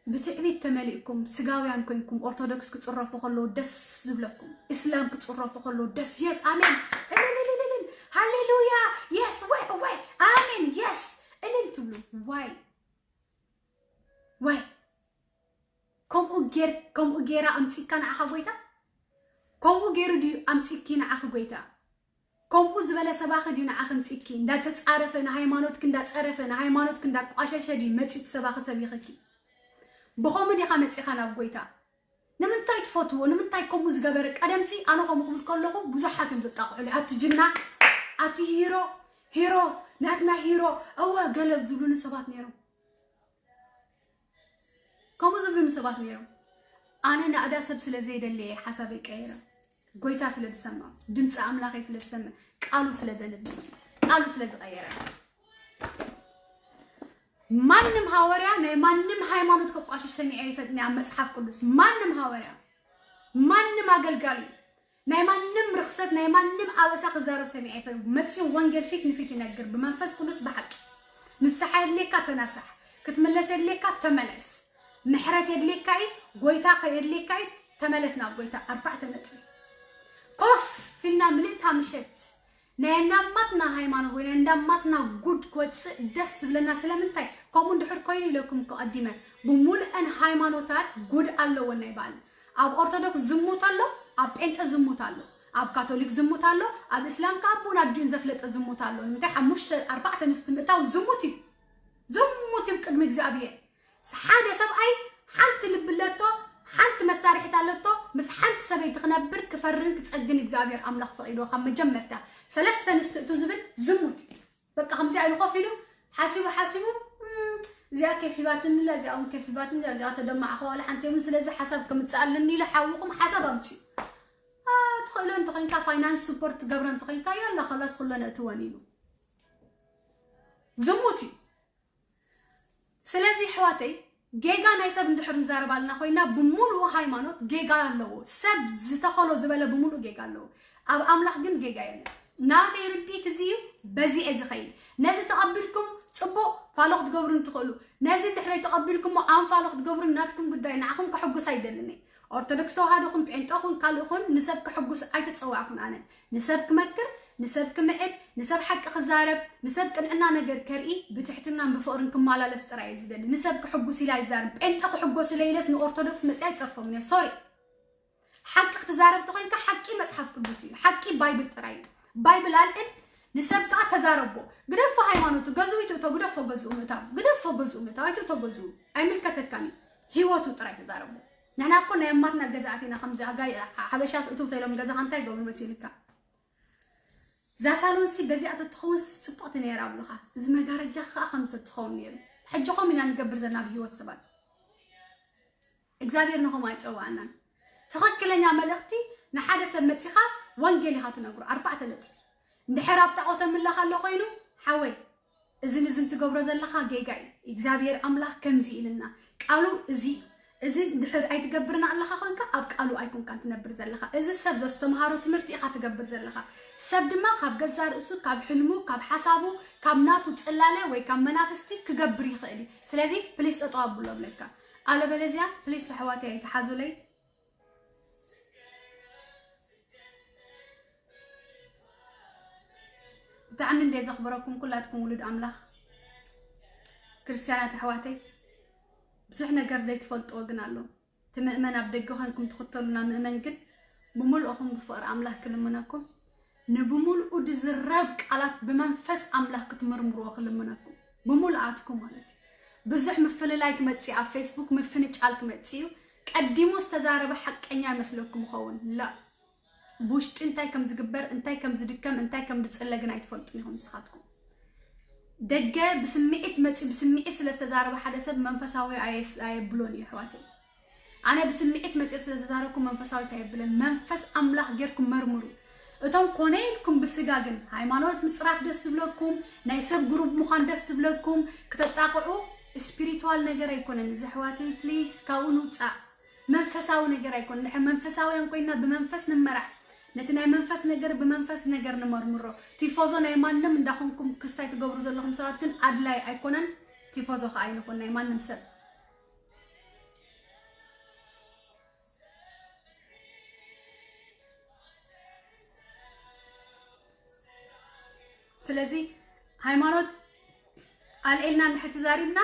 ብትዕቢት ተመሊእኩም ስጋውያን ኮንኩም ኦርቶዶክስ ክጽረፉ ከለዉ ደስ ዝብለኩም፣ እስላም ክጽረፉ ከለዉ ደስ፣ የስ ኣሜን፣ እልልልልልል፣ ሃሌሉያ፣ የስ፣ ወይ ወይ ኣሜን፣ የስ እልል ትብሉ? ዋይ ዋይ። ከምኡ ጌር ከምኡ ጌራ ኣምጺካ ንዓኻ ጎይታ? ከምኡ ጌሩ ድዩ ኣምጺኪ ንዓኺ ጎይታ? ከምኡ ዝበለ ሰባኺ ድዩ ንዓኺ ኣምጺኪ? እንዳተጻረፈ ንሃይማኖትኪ እንዳጸረፈ ንሃይማኖትኪ እንዳቋሸሸ ድዩ መጺኡ እቲ ሰባኺ ሰቢኽኪ? ብኸምኡ ዲኻ መጺኻ ናብ ጎይታ? ንምንታይ ትፈትዎ? ንምንታይ ከምኡ ዝገበረ? ቀደምሲ ኣነ ከምኡ ክብል ከለኹ ብዙሓት እዮም ዘጣቕዑለይ። ኣቲ ጅና፣ ኣቲ ሂሮ፣ ሂሮ፣ ናትና ሂሮ፣ እወ ገለ ዝብሉኒ ሰባት ነይሮም። ከምኡ ዝብሉኒ ሰባት ነይሮም። ኣነ ናእዳ ሰብ ስለ ዘይደሊ እየ ሓሳበይ ቀይረ። ጎይታ ስለ ዝሰምዖ፣ ድምፂ ኣምላኸይ ስለ ዝሰምዕ፣ ቃሉ ስለ ዘንብብ፣ ቃሉ ስለ ዝቐየረ። ማንም ሃወርያ ናይ ማንም ሃይማኖት ከቋሽሽ ሰሚዐ ይፈልጥኒ ኣብ መጽሓፍ ቅዱስ። ማንም ሃወርያ፣ ማንም ኣገልጋሊ ናይ ማንም ርኽሰት፣ ናይ ማንም ኣበሳ ክዛረብ ሰሚዐ ይፈልጥ። መጺኡ ወንጌል ፊት ንፊት ይነግር ብመንፈስ ቅዱስ ብሓቂ። ንስሓ የድልየካ ተናሳሕ፣ ክትምለስ የድልየካ ተመለስ፣ ምሕረት የድልየካ እዩ፣ ጎይታ ከየድልየካ እዩ፣ ተመለስ ናብ ጎይታ። ኣርባዕተ ነጥቢ። ኮፍ ኢልና ምልእታ ምሸት ናይ እንዳማትና ሃይማኖት ወይ ናይ እንዳማትና ጉድ ክወፅእ ደስ ዝብለና ስለምንታይ? ከምኡ እንድሕር ኮይኑ ኢለኩም እኮ ቀዲመ፣ ብሙሉአን ሃይማኖታት ጉድ ኣለወን ናይ በዓል። ኣብ ኦርቶዶክስ ዝሙት ኣሎ፣ ኣብ ጴንጠ ዝሙት ኣሎ፣ ኣብ ካቶሊክ ዝሙት ኣሎ፣ ኣብ እስላም ከዓ ኣቦን ኣዲኡን ዘፍለጠ ዝሙት ኣሎ። ንምንታይ ሓሙሽተ ኣርባዕተ ኣንስቲ ምእታው ዝሙት እዩ። ዝሙት እዩ ቅድሚ እግዚኣብሔር። ሓደ ሰብኣይ ሓንቲ ልቢ ኣለቶ፣ ሓንቲ መሳርሒት ኣለቶ፣ ምስ ሓንቲ ሰበይቲ ክነብር ክፈርን ክጸግን እግዚኣብሔር ኣምላኽ ፈቒድዎ ካብ መጀመርታ። ሰለስተ ኣንስቲ እቱ ዝብል ዝሙት እዩ። በቃ ከምዚኣ ኢሉ ኮፍ ኢሉ ሓሲቡ ሓሲቡ፣ "እም፣ እዚኣ ኬፍ ሂባትኒ ኣላ፣ እዚኣ እውን ኬፍ ሂባትኒ ኣላ፣ እዚኣ ተደማዕኸ ዋላ ሓንቲ የብሉን፣ ስለዚ ሓሳብ ከምጽእ ኣለኒ" ኢሉ ሓውኹም ሓሳብ ኣምጽኡ። ኣ፣ ትኽእሎ እንተኾይንካ፣ ፋይናንስ ስፖርት ትገብረ እንተኾይንካ፣ ያላ፣ ኸላስ፣ ኩለን እትወን ኢሉ። ዝሙት እዩ። ስለዚ ኣሕዋተይ፣ ጌጋ ናይ ሰብ እንድሕር ንዛረብ ኣለና ኮይና፣ ብምሉኡ ሃይማኖት ጌጋ ኣለዎ። ሰብ ዝተኸሎ ዝበለ ብምሉኡ ጌጋ ኣለዎ። ኣብ ኣምላኽ ግን ጌጋ የለን። ናተይ ርድኢት እዚ እዩ፣ በዚ እየ ዝኸይድ። ነዚ ተቐቢልኩም ጽቡቕ ፋሎ ክትገብሩኒ ትኽእሉ። ነዚ እንድሕር ተቐቢልኩሞ ኣንፋሎ ክትገብሩኒ ናትኩም ጉዳይ፣ ንዓኹም ከሐጉስ ኣይደልን እየ። ኦርቶዶክስ ተዋህዶ ኹን፣ ጴንጠ ኹን፣ ካልእ ኹን፣ ንሰብ ከሐጉስ ኣይተጸዋዕኩን ኣነ። ንሰብ ክመክር፣ ንሰብ ክምዕድ፣ ንሰብ ሓቂ ክዛረብ፣ ንሰብ ቅንዕና ነገር ከርኢ ብትሕትናን ብፍቕርን ክመላለስ ጥራይ እየ ዝደሊ። ንሰብ ክሕጉስ ኢለ ኣይዛረብ። ጴንጠ ክሕጎስ ኢለ ኢለስ ንኦርቶዶክስ መጺኣ ኣይጸርፎምን እየ። ሶሪ። ሓቂ ክትዛረብ ተኾይንካ ሓቂ መጽሓፍ ቅዱስ እዩ። ሓቂ ባይብል ጥራይ እዩ። ባይብል ኣልዕል፣ ንሰብ ከኣ ተዛረቦ። ግደፎ ሃይማኖቱ፣ ገዝኡ ይትእቶ፣ ግደፎ ገዝኡ ምእታው፣ ግደፎ ገዝኡ ምእታው፣ ኣይትእቶ ገዝኡ። ኣይምልከተካን እዩ። ህይወቱ ጥራይ ተዛረቦ። ንሕና እኮ ናይ ኣማትና ገዛእቲ ኢና፣ ከምዚ ኣጋይ ሓበሻ ስእትው ተኢሎም ገዛኻ እንታይ ይገብሩ መሲልካ? እዛ ሳሎንሲ በዚኣ ተትኸውን ጽብቕቲ ነይራ ኣብሉኻ። እዚ መጋረጃ ከኣ ከምዚ ተትኸውን ነይሩ። ሕጂ ኸም ኢና ንገብር ዘለና ብህይወት ሰባት። እግዚኣብሔር ንኸም ኣይጸዋዕናን። ትኽክለኛ መልእኽቲ ንሓደ ሰብ መጺኻ ወንጌል ኢኻ ትነግሮ። ኣርባዕተ ነጥቢ። እንድሕር ኣብ ጣዖት ኣምላኽ ኣሎ ኮይኑ፣ ሓወይ፣ እዝን እዝን ትገብሮ ዘለኻ ጌጋ እዩ። እግዚኣብሔር ኣምላኽ ከምዚ ኢልና፣ ቃሉ እዚ እዩ። እዚ እንድሕር ኣይትገብርን ኣለኻ ኮንካ፣ ኣብ ቃሉ ኣይኮንካን ትነብር ዘለኻ። እዚ ሰብ ዘስተምሃሮ ትምህርቲ ኢኻ ትገብር ዘለኻ። ሰብ ድማ ካብ ገዛ ርእሱ፣ ካብ ሕልሙ፣ ካብ ሓሳቡ፣ ካብ ናቱ ጽላለ ወይ ካብ መናፍስቲ ክገብር ይኽእል እዩ። ስለዚ ፕሊስ ጠጠው ኣብሎ እብለካ። ኣለበለዚያ ፕሊስ ኣሕዋተይ ኣይትሓዙለይ። ብጣዕሚ እንደ ዘኽብረኩም ኩላትኩም ውሉድ ኣምላኽ ክርስቲያናት ኣሕዋተይ፣ ብዙሕ ነገር ዘይትፈልጥዎ ግን ኣሎ። እቲ ምእመን ኣብ ደገ ኮንኩም ትኽተሉና ምእመን ግን ብምልእኹም ብፍቕሪ ኣምላኽ ክልምነኩም፣ ንብምልኡ ድዝረብ ቃላት ብመንፈስ ኣምላኽ ክትምርምርዎ ክልምነኩም፣ ብምልኣትኩም ማለት እዩ። ብዙሕ ምፍልላይ ክመጽእ፣ ኣብ ፌስቡክ ምፍንጫል ክመጽእ እዩ። ቀዲሙ ዝተዛረበ ሓቀኛ ይመስለኩም ይኸውን ላ፣ ብውሽጢ እንታይ ከም ዝግበር፣ እንታይ ከም ዝድከም፣ እንታይ ከም ዝጽለ ግን ኣይትፈልጡን ኢኹም ንስኻትኩም። ደገ ብስምዒት መጺኡ ብስምዒት ስለ ዝተዛረበ ሓደ ሰብ መንፈሳዊ ኣየስ- ኣየብሎን እዩ ኣሕዋተይ። ኣነ ብስምዒት መጺኡ ስለ ዝተዛረብኩ መንፈሳዊት ኣየብለን። መንፈስ ኣምላኽ ጌርኩም መርምሩ። እቶም ኮነ ኢልኩም ብስጋ ግን ሃይማኖት ምጽራፍ ደስ ዝብለኩም፣ ናይ ሰብ ግሩብ ምዃን ደስ ዝብለኩም፣ ክተጣቕዑ ስፒሪቱዋል ነገር ኣይኮነን እዚ ኣሕዋተይ። ፕሊስ ካብኡ ንውጻእ። መንፈሳዊ ነገር ኣይኮነን። ድሕር መንፈሳውያን ኮይና ብመንፈስ ንመራሕ። ነቲ ናይ መንፈስ ነገር ብመንፈስ ነገር ንመርምሮ። ቲፎዞ ናይ ማንም እንዳኾንኩም ክስታይ ትገብሩ ዘለኹም ሰባት ግን ኣድላይ ኣይኮነን። ቲፎዞ ከኣ ኣይንኹን ናይ ማንም ሰብ። ስለዚ ሃይማኖት ኣልዒልና እንድሕር ተዛሪብና፣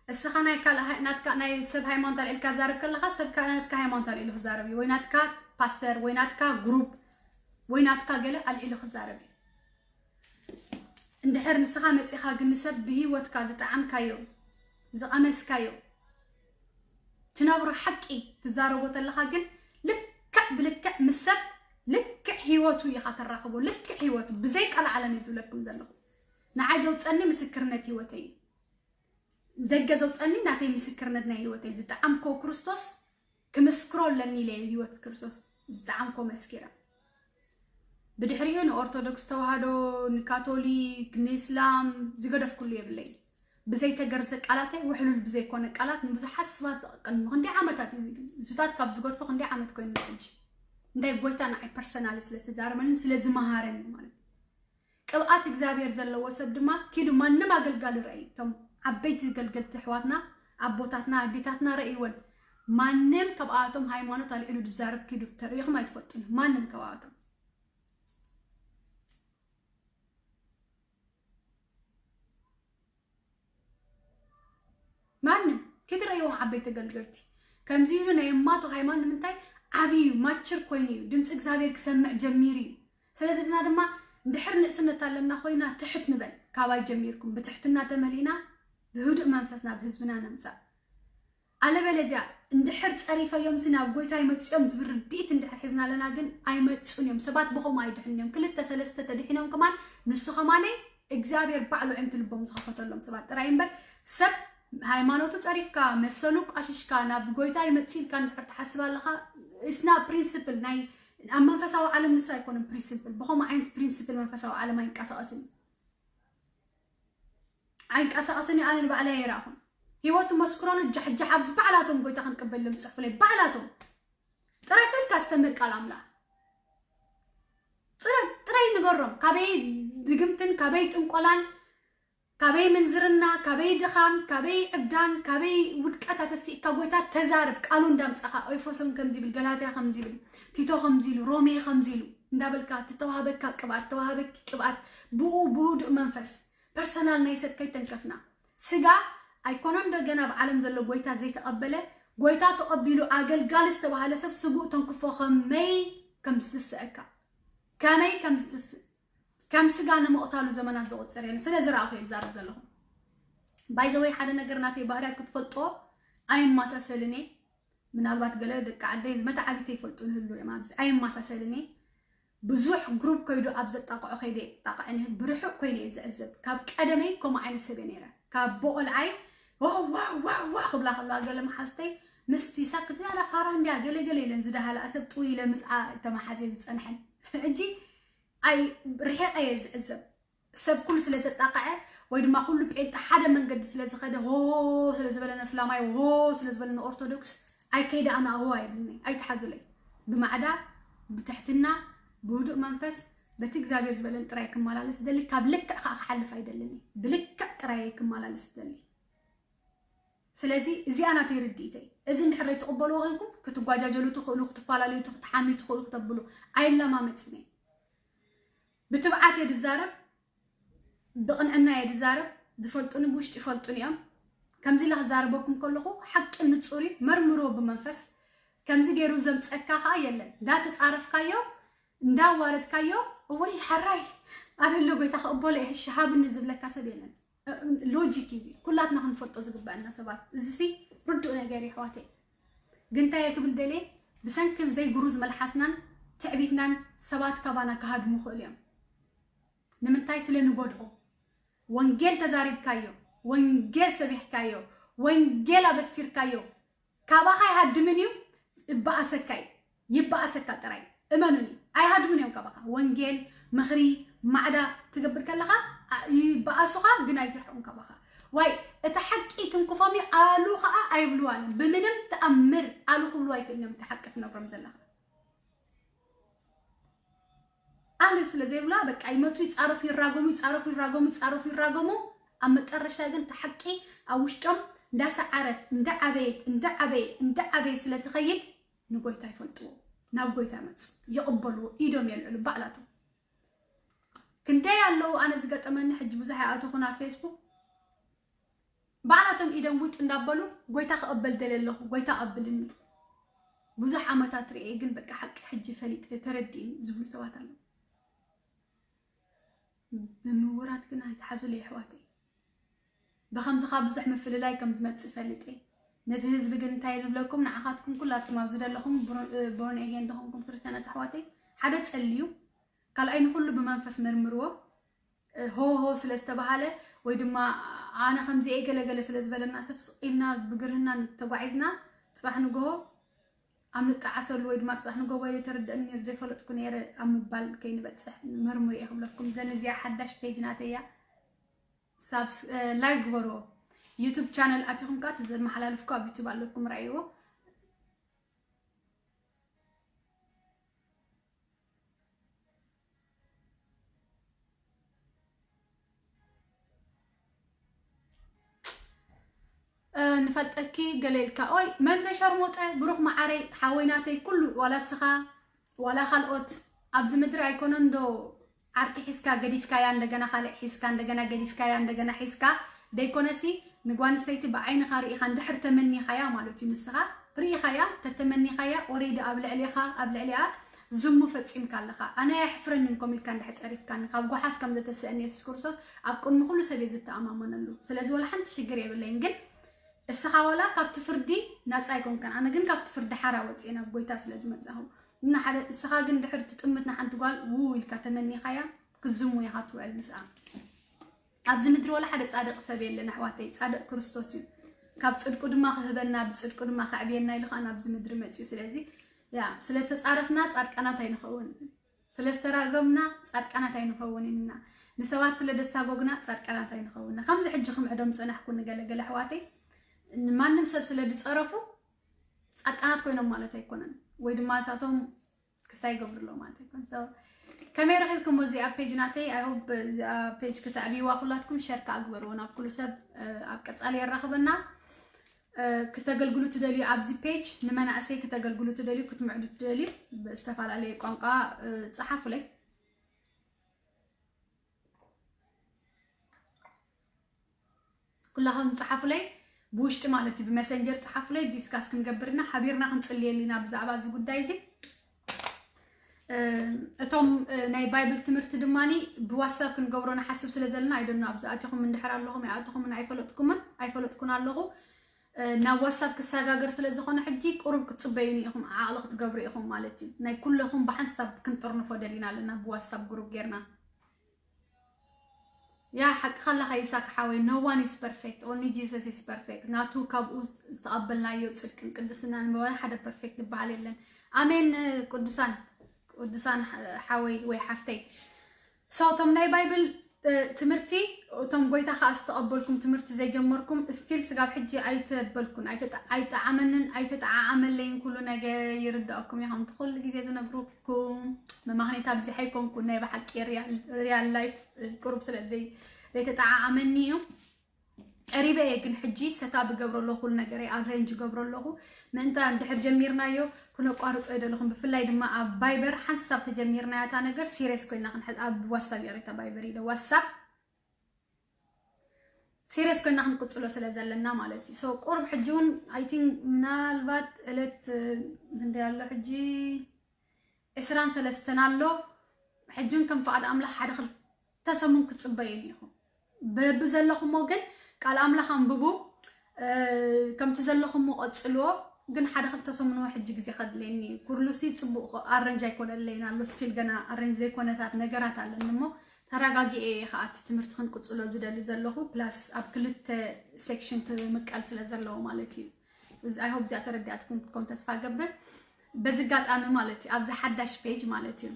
እስኻ ናይ ካልእ ሃይ- ናትካ ናይ ሰብ ሃይማኖት ኣልዒልካ ዛረብ ከለኻ፣ ሰብ ካልእ ናትካ ሃይማኖት ኣልዒሉ ክዛረብ እዩ፣ ወይ ናትካ ፓስተር፣ ወይ ናትካ ግሩፕ፣ ወይ ናትካ ገለ ኣልዒሉ ክዛረብ እዩ። እንድሕር ንስኻ መጺኻ ግን ንሰብ ብህይወትካ ዝጠዓምካዮ፣ ዝቐመስካዮ፣ ትነብሮ ሓቂ ትዛረቦ ተለኻ ግን ልክዕ ብልክዕ ምስ ሰብ ልክዕ ህይወቱ ኢኻ ተራኽቦ። ልክዕ ህይወቱ ብዘይ ቃል ዓለም እዩ ዝብለኩም ዘለኹ። ንዓይ ዘውፀኒ ምስክርነት ህይወተይ እዩ። ደገ ዘውፀኒ ናተይ ምስክርነት ናይ ህይወተይ ዝጠዓምኮ ክርስቶስ ክምስክሮ ኣለኒ ኢለ ህይወት ክርስቶስ ዝጠዓምኮ መስኪረ። ብድሕሪኡ ንኦርቶዶክስ ተዋህዶ፣ ንካቶሊክ፣ ንእስላም ዝገደፍኩሉ የብለይ። ብዘይተገርዘ ቃላተይ ውሕሉል ብዘይኮነ ቃላት ንብዙሓት ስባት ዘቐቀልኒ ክንደይ ዓመታት እዩ። እዚታት ካብ ዝገድፎ ክንደይ ዓመት ኮይኑ ሕጂ እንታይ ጎይታ ንዓይ ፐርሰናሊ ስለ ዝተዛረበኒ ስለ ዝመሃረኒ ማለት እዩ። ቅብኣት እግዚኣብሔር ዘለዎ ሰብ ድማ ኪዱ ማንም ኣገልጋሊ ረእዩ። እቶም ዓበይቲ ገልገልቲ ኣሕዋትና ኣቦታትና ኣዴታትና ረእይወን። ማንም ካብኣቶም ሃይማኖት ኣልዒሉ ዝዛረብ ኪዱ ተርእኹም ኣይትፈልጡን። ማንም ካብኣቶም ማንም ክትርእይዎም ዓበይቲ ኣገልገልቲ ከምዚ ኢሉ ናይ እማቱ ሃይማኖት ንምንታይ ዓብዩ ማችር ኮይኑ እዩ። ድምፂ እግዚኣብሔር ክሰምዕ ጀሚሩ እዩ። ስለዚ ድና ድማ እንድሕር ንእስነት ኣለና ኮይና ትሕት ንበል። ካባይ ጀሚርኩም ብትሕትና ተመሊእና ብህዱእ መንፈስ ናብ ህዝብና ነምፃእ። ኣለበለዚያ እንድሕር ፀሪፈዮም ሲ ናብ ጎይታ ይመፅኦም ዝብል ርድኢት እንድሕር ሒዝና ኣለና ግን ኣይመፁን እዮም። ሰባት ብኸምኡ ኣይድሕን እዮም። ክልተ ሰለስተ ተድሒኖም ከማን ንሱ ከማነይ እግዚኣብሔር ባዕሉ ዕንቲ ልቦም ዝኸፈተሎም ሰባት ጥራይ እምበር ሰብ ሃይማኖቱ ፀሪፍካ መሰሉ ቋሽሽካ ናብ ጎይታ ይመፅእ ኢልካ እንድሕር ትሓስብ ኣለኻ እስና ፕሪንስፕል ናይ ኣብ መንፈሳዊ ዓለም ንሱ ኣይኮነን ፕሪንስፕል ብኸምኡ ዓይነት ፕሪንስፕል መንፈሳዊ ዓለም ኣይንቀሳቐስን እዩ። ኣይንቀሳቐስን እዩ። ኣነ ንባዕለይ ኣይረኣኹን። ህይወቱ መስክረሉ ጃሕጃሕ ኣብዚ ባዕላቶም ጎይታ ክንቅበሎም ዝፅሕፉለይ ባዕላቶም ጥራይ ሰልካ ኣስተምር ቃል ኣምላኽ ጥራይ ጥራይ ንገሮም ካበይ ድግምትን ካበይ ጥንቆላን ካበይ ምንዝርና ካበይ ድኻም ካበይ ዕብዳን ካበይ ውድቀት ኣተሲእካ ጎይታ ተዛርብ ቃሉ እንዳምጻኻ ኤፌሶን ከምዚ ይብል ገላትያ ከምዚ ይብል ቲቶ ከምዚ ኢሉ ሮሜ ከምዚ ኢሉ እንዳበልካ ትተዋህበካ ቅብኣት ተዋህበኪ ቅብኣት ብኡ ብህዱእ መንፈስ ፐርሰናል ናይ ሰብ ከይተንከፍና ስጋ ኣይኮነን ዶ ገና ኣብ ዓለም ዘሎ ጎይታ ዘይተቐበለ ጎይታ ተቐቢሉ ኣገልጋሊ ዝተባሃለ ሰብ ስጉእ ተንክፎ ከመይ ከም ዝትስአካ ከመይ ከም ዝትስእ ከም ስጋ ንምቕታሉ ዘመናት ዘቑፅር የለን ስለ ዝረኣኹ እየ ዝዛረብ ዘለኹ ባይዘወይ ሓደ ነገር ናተይ ባህርያት ክትፈልጦ ኣይመሳሰልን እየ ምናልባት ገለ ደቂ ዓደይ መተዓቢተይ ይፈልጡ ንህሉ እዮም ኣብዚ ኣይመሳሰልን እየ ብዙሕ ግሩፕ ከይዱ ኣብ ዘጣቕዖ ከይደ ጣቕዕኒ ብርሑቕ ኮይነ እየ ዝዕዘብ ካብ ቀደመይ ከምኡ ዓይነት ሰብ እየ ነይረ ካብ ቦቆልዓይ ዋዋዋዋ ክብላ ከለዋ ገለ መሓዝተይ ምስቲ ሳክት ዝያዳ ፋራ እንድያ ገለገለ ኢለን ዝደሃላ ሰብ ጥው ኢለ ምፅኣ ተመሓዝየ ዝፀንሐን ሕጂ ኣይ ርሒቐ እየ ዝዕዘብ ሰብ ኩሉ ስለ ዘጣቕዐ ወይ ድማ ኩሉ ጴንጠ ሓደ መንገዲ ስለ ዝኸደ ሆ ስለ ዝበለና እስላማይ ሆ ስለ ዝበለና ኦርቶዶክስ ኣይከይደ ኣነ ኣሆ ኣይብልኒ ኣይትሓዙለይ ብማዕዳ ብትሕትና ብህዱእ መንፈስ በቲ እግዚኣብሔር ዝበለን ጥራይ ክመላለስ ደሊ ካብ ልክዕ ከዓ ክሓልፍ ኣይደልን ብልክዕ ጥራይ ክመላለስ ደሊ ስለዚ እዚኣ ናተይ ርድኢተይ እዚ እንድሕር ትቕበልዎ ኮይንኩም ክትጓጃጀሉ ትኽእሉ ክትፈላለዩ ክትሓምዩ ትኽእሉ ክተብሉ ኣይለማመፅን እየ ብትብዓት እየ ዝዛረብ ብቕንዕና እየ ዝዛረብ። ዝፈልጡኒ ብውሽጢ ይፈልጡኒ እዮም። ከምዚ ኢለ ክዛረበኩም ከለኹ ሓቂ ንጹር እዩ። መርምርዎ ብመንፈስ። ከምዚ ገይሩ ዘምጸካ ኸኣ የለን። እንዳተጻረፍካዮ፣ እንዳዋረድካዮ፣ እወይ ሓራይ ኣበሎ ጎይታ ክቕበሎ እየ፣ እሺ ሃብኒ ዝብለካ ሰብ የለን። እ፣ ሎጂክ እዩ እዚ። ኩላትና ክንፈልጦ ዝግበአና ሰባት። እዚሲ ርዱእ ነገር እዩ ኣሕዋተይ። ግን እንታይ እየ ክብል ደልየ? ብሰንኪ ዘይግሩዝ መልሓስናን ትዕቢትናን ሰባት ካባና ክሃድሙ ይኽእሉ እዮም። ንምንታይ? ስለ ንጎድኦ። ወንጌል ተዛሪብካዮ፣ ወንጌል ሰቢኽካዮ፣ ወንጌል ኣበሲርካዮ፣ ካባኻ ኣይሃድምን እዩ፣ ይበኣሰካ እዩ። ይበኣሰካ ጥራይ። እመኑኒ፣ ኣይሃድሙን እዮም ካባኻ። ወንጌል፣ ምኽሪ፣ ማዕዳ ትገብር ከለኻ፣ ኣ-፣ ይበኣሱኻ፣ ግን ኣይትርሕቑን ካባኻ። ዋይ፣ እቲ ሓቂ ትንክፎም እዩ፣ ኣሉ ኸኣ ኣይብልዋን። ብምንም ተኣምር ኣሉ ክብልዋ ኣይክእልን እዮም፣ እቲ ሓቂ ትነግሮም ዘለኻ። ኣሉ ስለ ዘይብላ፣ በቃ ይመጹ፣ ይጻረፉ፣ ይራገሙ፣ ይጻረፉ፣ ይራገሙ፣ ይጻረፉ፣ ይራገሙ። ኣብ መጠረሻ ግን እቲ ሓቂ ኣብ ውሽጦም እንዳሰዓረት፣ እንዳዓበየት፣ እንዳዓበየ፣ እንዳዓበየ ስለ ትኸይድ ንጎይታ ይፈልጥዎ። ናብ ጎይታ ይመጹ፣ ይቕበልዎ፣ ኢዶም የልዕሉ ባዕላቶም። ክንደይ ኣለዉ፣ ኣነ ዝገጠመኒ ሕጂ ብዙሕ ኣይኣተኹን ኣብ ፌስቡክ። ባዕላቶም ኢዶም ውጥ እንዳበሉ ጎይታ ክቕበል ደልየ ኣለኹ፣ ጎይታ ቀብልኒ። ብዙሕ ዓመታት ርእየ ግን በቃ ሓቂ ሕጂ ፈሊጠ ተረዲእኒ ዝብሉ ሰባት ኣለዉ። ብምውራድ ግን ኣይትሓዙለይ ኣሕዋተይ። ብኸምዚ ኸኣ ብዙሕ ምፍልላይ ከም ዝመጽእ እፈልጥ እየ። ነቲ ህዝቢ ግን እንታይ ንብለኩም፣ ንዓኻትኩም ኩላትኩም ኣብዚ ዘለኹም ብሮ-፣ እ፣ ቦርን ኤጌን ዝኾንኩም ክርስትያናት ኣሕዋተይ፣ ሓደ ጸልዩ፣ ካልኣይ ንኹሉ ብመንፈስ መርምርዎ። እ፣ ሆ ሆ ስለ ዝተባሃለ ወይ ድማ ኣነ ከምዚ እየ ገለ ገለ ስለ ዝበለና ሰብ ስቕ ኢልና ብግርህና ተጓዒዝና፣ ጽባሕ ንግሆ ኣብ ንጠዓሰሉ ወይ ድማ ጽባሕ ንግሆ ወይ ተረድአኒ ነይሩ ዘይፈለጥኩ ነይረ ኣብ ምባል ከይንበጽሕ መርምሩ እየ ክብለኩም። ዘን እዚኣ ሓዳሽ ፔጅ ናተይ እያ። ሳብስ-፣ እ፣ ላይክ ግበርዎ። ዩቱብ ቻነል ኣቲኹም ከኣ እቲ ዘመሓላልፍኩ ኣብ ዩቱብ ኣለኩም፣ ረኣይዎ። እ፣ ንፈልጠኪ ገለ ኢልካ። ኦይ፣ መን ዘይሸርሙጠ፣ ብሩኽ መዓረይ፣ ሓወይ ናተይ፣ ኩሉ፣ ዋላ እስኻ፣ ዋላ ካልኦት፣ ኣብዚ ምድሪ ኣይኮነን ዶ ዓርኪ ሒዝካ ገዲፍካያ፣ እንደገና ካልእ ሒዝካ፣ እንደገና ገዲፍካያ፣ እንደገና ሒዝካ፣ ደይኮነሲ ንጓል ኣንስተይቲ ብዓይንኻ ርኢኻ እንድሕር ተመኒኻያ ማለት እዩ። ንስኻ ርኢኻያ፣ ተተመኒኻያ፣ ኦሬዲ ኣብ ልዕሌኻ፣ ኣብ ልዕሊኣ ዝሙ ፈጺምካ ኣለኻ። ኣነ ኣየሕፍረንን፣ ከምኡ ኢልካ እንድሕር ጸሪፍካኒ፣ ካብ ጓሓፍ ከም ዘተስአኒ የሱስ ክርስቶስ ኣብ ቅድሚ ኩሉ ሰብ እየ ዝተኣማመነሉ። ስለዚ ወላ ሓንቲ ሽግር የብለይን። ግን እስኻ ወላ ካብቲ ፍርዲ ናጻ ኣይኮንካን። ኣነ ግን ካብቲ ፍርዲ ሓራ ወጽየ ናብ ጎይታ ስለ ዝመጻኹ። እና ሓደ እስኻ ግን ድሕር ትጥምት ንሓንቲ ጓል ውው ኢልካ ተመኒኻያ፣ ክትዝሙ ኢኻ ትውዕል ምስኣ። ኣብዚ ምድሪ ወላ ሓደ ጻድቕ ሰብ የለን ኣሕዋተይ፣ ጻድቕ ክርስቶስ እዩ። ካብ ጽድቁ ድማ ክህበና፣ ብጽድቁ ድማ ከዕብየና ኢሉ ኸኣ ናብዚ ምድሪ መጺኡ። ስለዚ፣ ያ፣ ስለ ተጻረፍና ጻድቃናት ኣይንኸውን። ስለ ዝተራገምና ጻድቃናት ኣይንኸውን ኢና። ንሰባት ስለ ደሳጎግና ጻድቃናት ኣይንኸውን። ከምዚ ሕጂ ክምዕዶም ጸናሕኩ ንገለ ገለ ኣሕዋተይ፣ ማንም ሰብ ስለ ዝጸረፉ ጻድቃናት ኮይኖም ማለት ኣይኮነን። ወይ ድማ ንሳቶም ክሳይ ይገብሩ ኣለዉ ማለት ኣይኮነን። So፣ ከመይ ረኺብኩሞ እዚኣ ፔጅ ናተይ? I hope እዚኣ ፔጅ ክተዕብይዋ ኩላትኩም ሸር ከኣ ግበርዎ ናብ ኩሉ ሰብ። እ፣ ኣብ ቀጻሊ የራኽበና። እ፣ ክተገልግሉ ትደልዩ ኣብዚ ፔጅ ንመናእሰይ ክተገልግሉ ትደልዩ፣ ክትምዕዱ ትደልዩ ብዝተፈላለየ ቋንቋ፣ እ፣ ጸሓፉለይ። ኩላኹም ጸሓፉለይ ብውሽጢ ማለት እዩ፣ ብመሰንጀር ጸሓፉለይ። ዲስካስ ክንገብር ኢና፣ ሓቢርና ክንጽልየሉ ኢና ብዛዕባ እዚ ጉዳይ እዚ። እ፣ እቶም፣ እ፣ ናይ ባይብል ትምህርቲ ድማኒ ብዋትሳፕ ክንገብሮ ንሓስብ ስለ ዘለና፣ ኣይደኖ ኣብዚ ኣቲኹም እንድሕር ኣለኹም ኣይኣተኹምን ኣይፈለጥኩምን፣ ኣይፈለጥኩን ኣለኹ። እ፣ ናብ ዋትሳፕ ክሰጋገር ስለ ዝኾነ ሕጂ ቁሩብ ክትጽበዩኒ ኢኹም፣ ዓቕሊ ክትገብሩ ኢኹም ማለት እዩ። ናይ ኩለኹም ብሓንሳብ ክንጥርንፎ ደሊና ኣለና ብዋትሳፕ ግሩፕ ጌርና። ያ ሓቅኻ ኣለኻ ይሳቅ ሓወይ፣ no one is perfect, only Jesus is perfect። ናቱ ካብኡ ዝተቐበልናዮ ጽድቅን ቅድስናን እምበኣር ሓደ ፐርፌክት ዝበሃል የለን። ኣሜን። ቅዱሳን፣ ቅዱሳን ሓ-፣ ሓወይ ወይ ሓፍተይ። So፣ እቶም ናይ ባይብል፣ እ፣ ትምህርቲ፣ እቶም ጎይታ ከኣ ዝተቐበልኩም ትምህርቲ ዘይጀመርኩም፣ ስቲል ስጋብ ሕጂ ኣይተበልኩን፣ ኣይተጠ-፣ ኣይጠዓመንን፣ ኣይተጠዓዓመለይን። ኩሉ ነገር ይርዳእኩም ኢኹም፣ እቲ ኩሉ ግዜ ዝነግረኩም መማኽኔት ኣብዚሓ ኣይኮንኩን፣ ናይ ብሓቂ ሪያል፣ ሪያል ላይፍ፣ እ፣ ቅሩብ ስለ ደይ-፣ ዘይተጠዓዓመኒ እዩ። ቀሪበ እየ ግን ሕጂ ሰታብ እገብሮ ኣለኹ፣ ኩሉ ነገረይ ኣሬንጅ እገብሮ ኣለኹ። ምእንታ እንድሕር ጀሚርናዮ ክነቋርጾ ኣይደለኹን። ብፍላይ ድማ ኣብ ቫይበር ሓንሳብ ተጀሚርናያ እታ ነገር ሲሪየስ ኮይና ክንሕዝ፣ ኣብ ዋትሳፕ ይቕሬታ፣ ቫይበር ኢለ ዋትሳፕ serious ኮይና ክንቅጽሎ ስለ ዘለና ማለት እዩ። So ቁሩብ ሕጂ እውን I think ምናልባት ዕለት ክንደይ ኣሎ ሕጂ ዕስራን ሰለስተን ኣሎ። ሕጂ እውን ከም ፍቓድ ኣምላኽ ሓደ ክልተ ሰሙን ክትጽበዩኒ ኢኹም። በብዘለኹሞ ግን ቃል ኣምላኽ ኣንብቡ። ከምቲ ዘለኹሞ ቀጽልዎ። ግን ሓደ ክልተ ሰሙን ሕጂ ግዜ ከድለየኒ ኩርሉሲ ጽቡቕ ኣረንጅ ኣይኮነለይን ኣሎ። ስቲል ገና ኣረንጅ ዘይኮነታት ነገራት ኣለኒ እሞ ተረጋጊኤ እየ ከኣ እቲ ትምህርቲ ክንቅጽሎ ዝደሊ ዘለኹ። ፕላስ ኣብ ክልተ ሴክሽን ክምቀል ስለ ዘለዎ ማለት እዩ። I hope እዚኣ ተረዲኣትኩም ክትኮን ተስፋ ገብር። በዚ ኣጋጣሚ ማለት እዩ ኣብዚ ሓዳሽ ፔጅ ማለት እዩ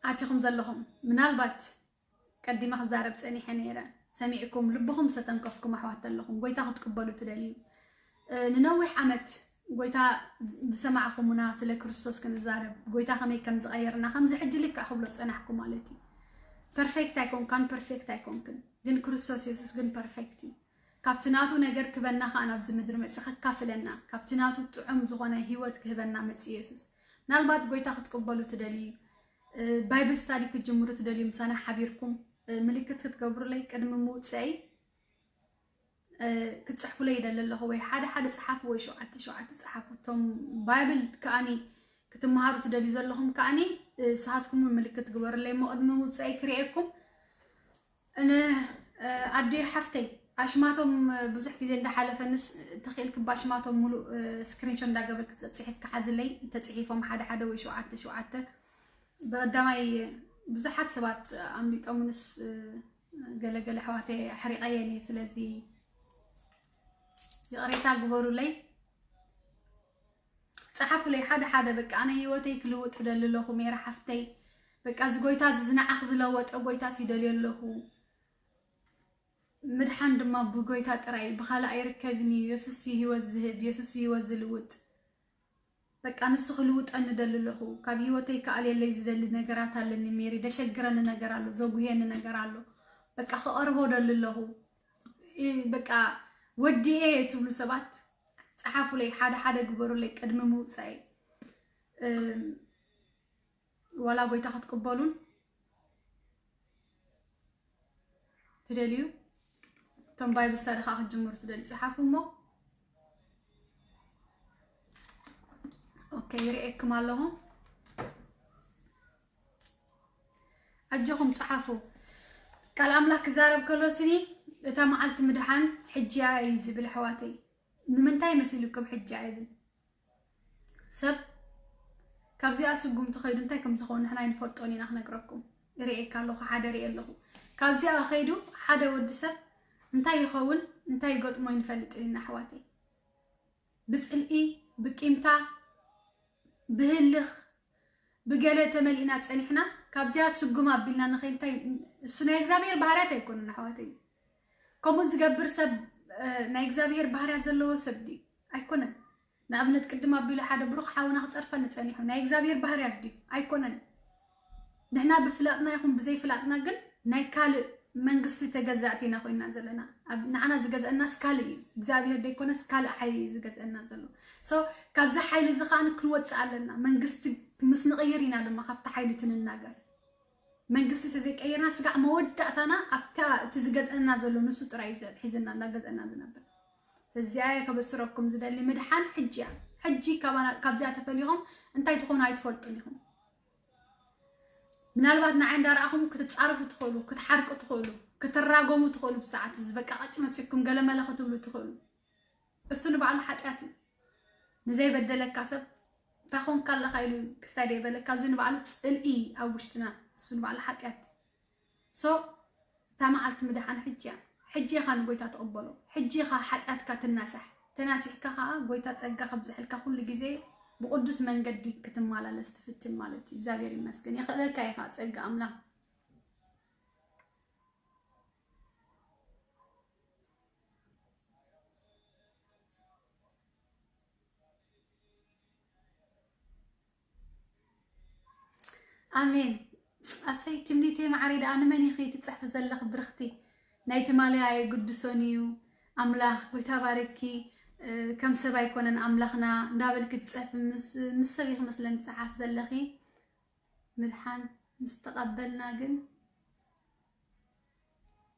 ኣቲኹም ዘለኹም ምናልባት ቀዲመ ክዛረብ ጸኒሐ ነይረ። ሰሚዕኩም ልብኹም ዝተንከፍኩም ኣሕዋት ኣለኹም፣ ጎይታ ክትቅበሉ ትደልዩ፣ ንነዊሕ ዓመት ጎይታ ዝሰማዕኹሙና ስለ ክርስቶስ ክንዛረብ፣ ጎይታ ከመይ ከም ዝቐየርና፣ ከምዚ ሕጂ ልክዕ ክብሎ ዝጸናሕኩ ማለት እዩ። ፐርፌክት ኣይኮንካን፣ ፐርፌክት ኣይኮንክን፣ ግን ክርስቶስ የሱስ ግን ፐርፌክት እዩ። ካብቲ ናቱ ነገር ክበና ከኣ ናብዚ ምድሪ መጺ ከካፍለና፣ ካብቲ ናቱ ጥዑም ዝኾነ ህይወት ክህበና መጺ የሱስ። ምናልባት ጎይታ ክትቅበሉ ትደልዩ፣ ባይብል ስታዲ ክትጅምሩ ትደልዩ፣ ምሳና ሓቢርኩም ምልክት ክትገብሩለይ ቅድሚ ምውፀይ ክትፅሕፉለይ ይደሊ ኣለኹ። ወይ ሓደ ሓደ ፀሓፉ ወይ ሸውዓተ ሸውዓተ ፀሓፉ። እቶም ባይብል ከኣኒ ክትመሃሩ ትደልዩ ዘለኹም ከኣኒ ንስኻትኩም ምልክት ግበሩለይ እሞ ቅድሚ ምውፀይ ክርእየኩም። እነ ኣዲ ሓፍተይ ኣሽማቶም ብዙሕ ግዜ እንዳሓለፈንስ ተኽኢልክ ባሽማቶም ሙሉእ ስክሪንሾ እንዳገበርክ ጽሒፍካ ሓዝለይ። ተጽሒፎም ሓደ ሓደ ወይ ሸውዓተ ሸውዓተ ብቀዳማይ ብዙሓት ሰባት ኣምሊጦምንስ ገለገለ ኣሕዋተይ ኣሕሪቐየን እየ። ስለዚ ይቕሬታ ግበሩለይ። ጸሓፉለይ ሓደ ሓደ። በቃ ኣነ ህይወተይ ክልውጥ እደሊ ኣለኹ ሜራ ሓፍተይ። በቃ እዚ ጎይታ እዚ ዝነዓኽ ዝለወጠ ጎይታ ሲደልዮ ኣለኹ። ምድሓን ድማ ብጎይታ ጥራይ እዩ፣ ብኻልእ ኣይርከብን እዩ። የሱስ እዩ ህይወት ዝህብ፣ የሱስ እዩ ህይወት ዝልውጥ። በቃ ንሱ ክልውጠኒ ደሊ ኣለኹ። ካብ ህይወተይ ክኣልየለይ ዝደሊ ነገራት ኣለኒ ሜሪ። ደሸግረኒ ነገር ኣሎ፣ ዘጉህየኒ ነገር ኣሎ። በቃ ክቐርቦ ደሊ ኣለኹ። እ፣ በቃ ወዲኤ ትብሉ ሰባት ጸሓፉለይ፣ ሓደ ሓደ ግበሩለይ ቅድሚ ምውጻኤ። እም፣ ዋላ ጎይታ ክትቅበሉን ትደልዩ፣ እቶም ባይብል ስታዲ ከዓ ክትጅምሩ ትደልዩ፣ ጸሓፉ እሞ። ኦኬ፣ ይርእየኩም ኣለኹ። ኣጆኹም ጸሓፉ። ቃል ኣምላኽ ክዛረብ ከሎ ስኒ፣ እታ መዓልቲ ምድሓን ሕጂ እያ እዩ ዝብል፣ ኣሕዋተይ። ንምንታይ መሲልኩም ሕጂ እያ ይብል? ሰብ ካብዚኣ ስጉምቲ ከይዱ እንታይ ከም ዝኸውን ንሕና ኣይንፈልጦን ኢና፣ ክነግረኩም። ይርእየካ ኣለኹ፣ ሓደ ርእየ ኣለኹ። ካብዚኣ ከይዱ ሓደ ወዲ ሰብ እንታይ ይኸውን፣ እንታይ ይገጥሞ ኣይንፈልጥን ኢና፣ ኣሕዋተይ። ብጽልኢ፣ ብቂምታ፣ ብህልኽ፣ ብገለ ተመሊእና ጸኒሕና፣ ካብዚኣ ስጉም ኣቢልና ንኸይ እንታይ፣ እሱ ናይ እግዚኣብሔር ባህርያት ኣይኮነን፣ ኣሕዋተይ። ከምኡ ዝገብር ሰብ፣ እ፣ ናይ እግዚኣብሔር ባህርያት ዘለዎ ሰብ ድዩ? ኣይኮነን። ንኣብነት ቅድም ኣቢሉ ሓደ ብሩኽ ሓውና ክጸርፈኒ ጸኒሑ፣ ናይ እግዚኣብሔር ባህርያት ድዩ? ኣይኮነን። ንሕና ብፍላጥና ይኹን ብዘይፍላጥና ግን ናይ ካልእ መንግስቲ ተገዛእቲ ኢና ኮይና ዘለና። ኣብ ንዓና ዝገዝአናስ ካልእ እዩ። እግዚኣብሔር ደይኮነስ ካልእ ሓይሊ እዩ ዝገዝአና ዘሎ። So ካብዚ ሓይሊ እዚ ከኣ ክንወጽእ ኣለና። መንግስቲ ምስ ንቕይር ኢና ድማ ካብቲ ሓይሊ ትንናገፍ። መንግስቲ ስለ ዘይቀየርና ስጋዕ መወዳእታና ኣብታ እቲ ዝገዝአና ዘሎ ንሱ ጥራይ እዩ ዘ-፣ ሒዝና እናገዝአና ዝነብር። እዚኣ እየ ከበስረኩም ዝደሊ። ምድሓን ሕጂ እያ። ሕጂ ካባና-፣ ካብዚኣ ተፈሊኹም እንታይ ትኾኑ ኣይትፈልጡን ኢኹም። ምናልባት ንዓይ እንዳረኣኹም ክትጻረፉ ትኽእሉ፣ ክትሓርቁ ትኽእሉ፣ ክትራጎሙ ትኽእሉ። ብሰዓት እዚ በቃ ቀጭ መጺኩም ገለመለ ክትብሉ ትኽእሉ። እሱ ንባዕሉ ሓጢኣት እዩ። ንዘይበደለካ ሰብ እንታይ ኾንካ ኣለኻ ኢሉ ክሳይ ደይበለካ፣ እዚ ንባዕሉ ጽልኢ ኣብ ውሽጥና፣ እሱ ንባዕሉ ሓጢኣት እዩ። So እታ መዓልቲ ምድሓን ሕጂ እያ። ሕጂ ኢኻ ንጎይታ ትቕበሎ። ሕጂ ኢኻ ሓጢኣትካ ትናሳሕ። ተናሲሕካ ኸዓ ጎይታ ጸጋ ከብዝሐልካ ኩሉ ግዜ ብቕዱስ መንገዲ ክትመላለስ ትፍትን ማለት እዩ። እግዚኣብሔር ይመስገን። የኽእለካ እዩ ኸዓ ጸጋ ኣምላኽ። ኣሜን። ኣሰይ ትምኒተይ ማዕረይ ደኣ ንመን ኢኺ ትጽሕፊ ዘለኺ ብርኽቲ? ናይ ትማሊ ኣየግድሶን እዩ። ኣምላኽ ጎይታ ባርኪ። እ፣ ከም ሰብ ኣይኮነን ኣምላኽና እንዳበልኪ ትጽሕፊ ምስ፣ ምስ ሰብ ኢኺ መስለን ትጽሓፊ ዘለኺ። ምድሓን ምስ ተቐበልና ግን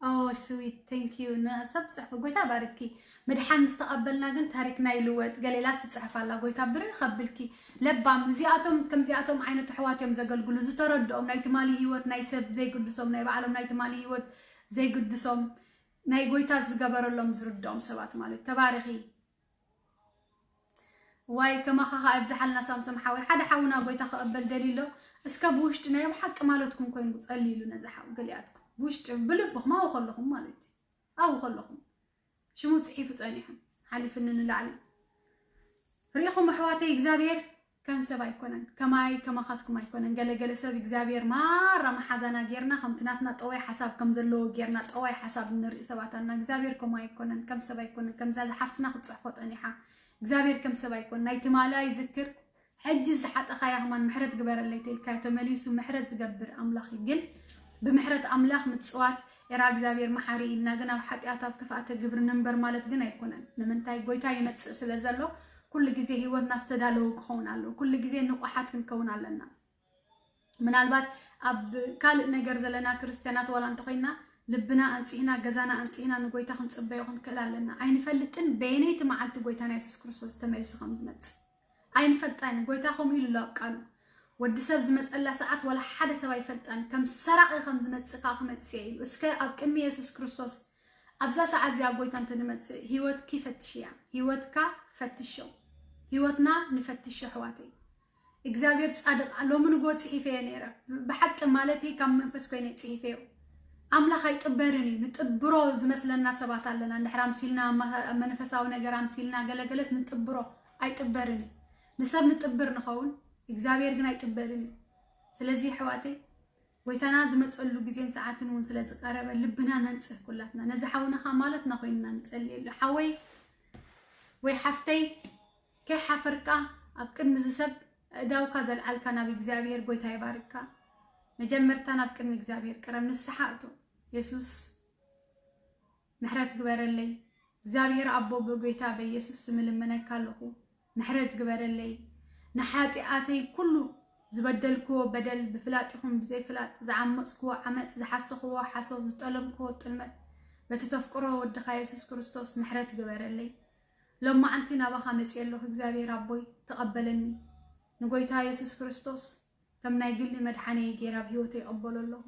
Oh, sweet, thank you። ንእሳት ትጽሕፉ፣ ጎይታ ባርኪ። ምድሓን ምስ ተቐበልና ግን ታሪክና ይልወጥ። ገሌላ ትጽሕፍ ኣላ፣ ጎይታ ብርኽ ኣብልኪ። ለባም፣ እዚኣቶም፣ ከምዚኣቶም ዓይነት ኣሕዋት እዮም ዘገልግሉ። ዝተረድኦም፣ ናይ ትማሊ ህይወት ናይ ሰብ ዘይግድሶም፣ ናይ ባዕሎም ናይ ትማሊ ህይወት ዘይግድሶም፣ ናይ ጎይታ ዝገበረሎም ዝርድኦም ሰባት ማለት። ተባረኺ። ዋይ፣ ከማኻ ኸኣ ይብዝሓልና ሳምሶም ሓወይ። ሓደ ሓውና ጎይታ ክቕበል ደልዩ ኣሎ። እስከ ብውሽጢ ናይ ብሓቂ ማለትኩም ኮይኑ ጸልይሉ ነዚ ሓው ገሊኣትኩም። ብውሽጢ ብልብኹም ኣብኡ ከለኹም ማለት እዩ። ኣብኡ ከለኹም። ሽሙ ጽሒፉ ጸኒሑ። ሓሊፍኒ ንላዕሊ። ርኢኹም ኣሕዋተይ፣ እግዚኣብሔር ከም ሰብ ኣይኮነን። ከማይ ከማኻትኩም ኣይኮነን። ገለ ገለ ሰብ እግዚኣብሔር ማራ መሓዛና ጌርና፣ ከምቲ ናትና ጠዋይ ሓሳብ ከም ዘለዎ ጌርና ጠዋይ ሓሳብ ንርኢ ሰባት ኣና። እግዚኣብሔር ከምኡ ኣይኮነን። ከም ሰብ ኣይኮነን። ከምዛ ሓፍትና ክትጽሕፎ ጠኒሓ። እግዚኣብሔር ከም ሰብ ኣይኮነን። ናይ ትማሊ ኣይዝክር፣ ሕጂ ዝሓጠኻያ ከማን ምሕረት ግበረለይ ተልካዮ ተመሊሱ ምሕረት ዝገብር ኣምላኽ እዩ። ግን ብምሕረት ኣምላኽ ምጽዋት ኤራ እግዚኣብሔር መሓሪ ኢልና ግን ኣብ ሓጢኣት ኣብ ክፍኣተ ግብሪ ንንበር ማለት ግን ኣይኮነን። ንምንታይ? ጎይታ ይመጽእ ስለ ዘሎ ኩሉ ግዜ ህይወትና ዝተዳለወ ክኸውን ኣለዎ። ኩሉ ግዜ ንቑሓት ክንከውን ኣለና። ምናልባት ኣብ ካልእ ነገር ዘለና ክርስትያናት ዋላ እንተኾይና ልብና ኣንጺህና ገዛና ኣንጺህና ንጎይታ ክንጽበዮ ክንክእል ኣለና። ኣይንፈልጥን በየነይቲ መዓልቲ ጎይታና የሱስ ክርስቶስ ተመሊሱ ከም ዝመጽእ ኣይንፈልጣን። ጎይታ ከምኡ ኢሉ ኣሎ ኣብ ቃሉ። ወዲ ሰብ ዝመጸላ ሰዓት ዋላ ሓደ ሰብ ኣይፈልጣን። ከም ሰራቒ ከም ዝመጽእ ከኣ ክመጽእ ኢሉ። እስከ ኣብ ቅድሚ የሱስ ክርስቶስ ኣብዛ ሰዓት እዚኣ ጎይታ እንተ ንመጽእ ህይወትኪ ፈትሽያ። ህይወትካ ፈትሾ። ህይወትና ንፈትሾ ኣሕዋተይ። እግዚኣብሔር ጻድቕ ሎሚ ንጎ ጽሒፈዮ ነይረ። ብሓቂ ማለተይ ካብ መንፈስ ኮይነ ጽሒፈዮ። ኣምላኽ ኣይጥበርን እዩ። ንጥብሮ ዝመስለና ሰባት ኣለና። እንድሕር ኣምሲልና ኣብ መ-፣ ኣብ መንፈሳዊ ነገር ኣምሲልና ገለገለስ ንጥብሮ ኣይጥበርን እዩ። ንሰብ ንጥብር ንኸውን፣ እግዚኣብሔር ግን ኣይጥበርን እዩ። ስለዚ ኣሕዋተይ ጎይታና ዝመጸሉ ግዜን ሰዓትን እውን ስለ ዝቀረበ ልብና ነንጽህ ኩላትና። ነዚ ሓውና ኸኣ ማለትና ኮይንና ንጸልየሉ። ሓወይ ወይ ሓፍተይ ከይሓፈርካ ኣብ ቅድሚ እዚ ሰብ እዳውካ ዘልዓልካ ናብ እግዚኣብሔር ጎይታ ይባርካ። መጀመርታ ናብ ቅድሚ እግዚኣብሔር ቅረብ፣ ንስሓ እቶ። የሱስ ምሕረት ግበረለይ። እግዚኣብሔር ኣቦ ብጎይታ በኢየሱስ ስም እልምነካ ኣለኹ። ምሕረት ግበረለይ። ንሓጢኣተይ ኩሉ ዝበደልክዎ በደል ብፍላጥ ይኹን ብዘይፍላጥ፣ ዝዓመጽክዎ ዓመጽ፣ ዝሓሰኽዎ ሓሶት፣ ዝጠለምክዎ ጥልመት፣ በቲ ተፍቅሮ ወድኻ የሱስ ክርስቶስ ምሕረት ግበረለይ። ሎማዓንቲ ናባኻ መጽየ ኣለኹ እግዚኣብሔር ኣቦይ፣ ተቐበለኒ። ንጎይታ የሱስ ክርስቶስ ከም ናይ ግሊ መድሓነይ ገይረ ኣብ ህይወተይ ይቕበሎ ኣለኹ።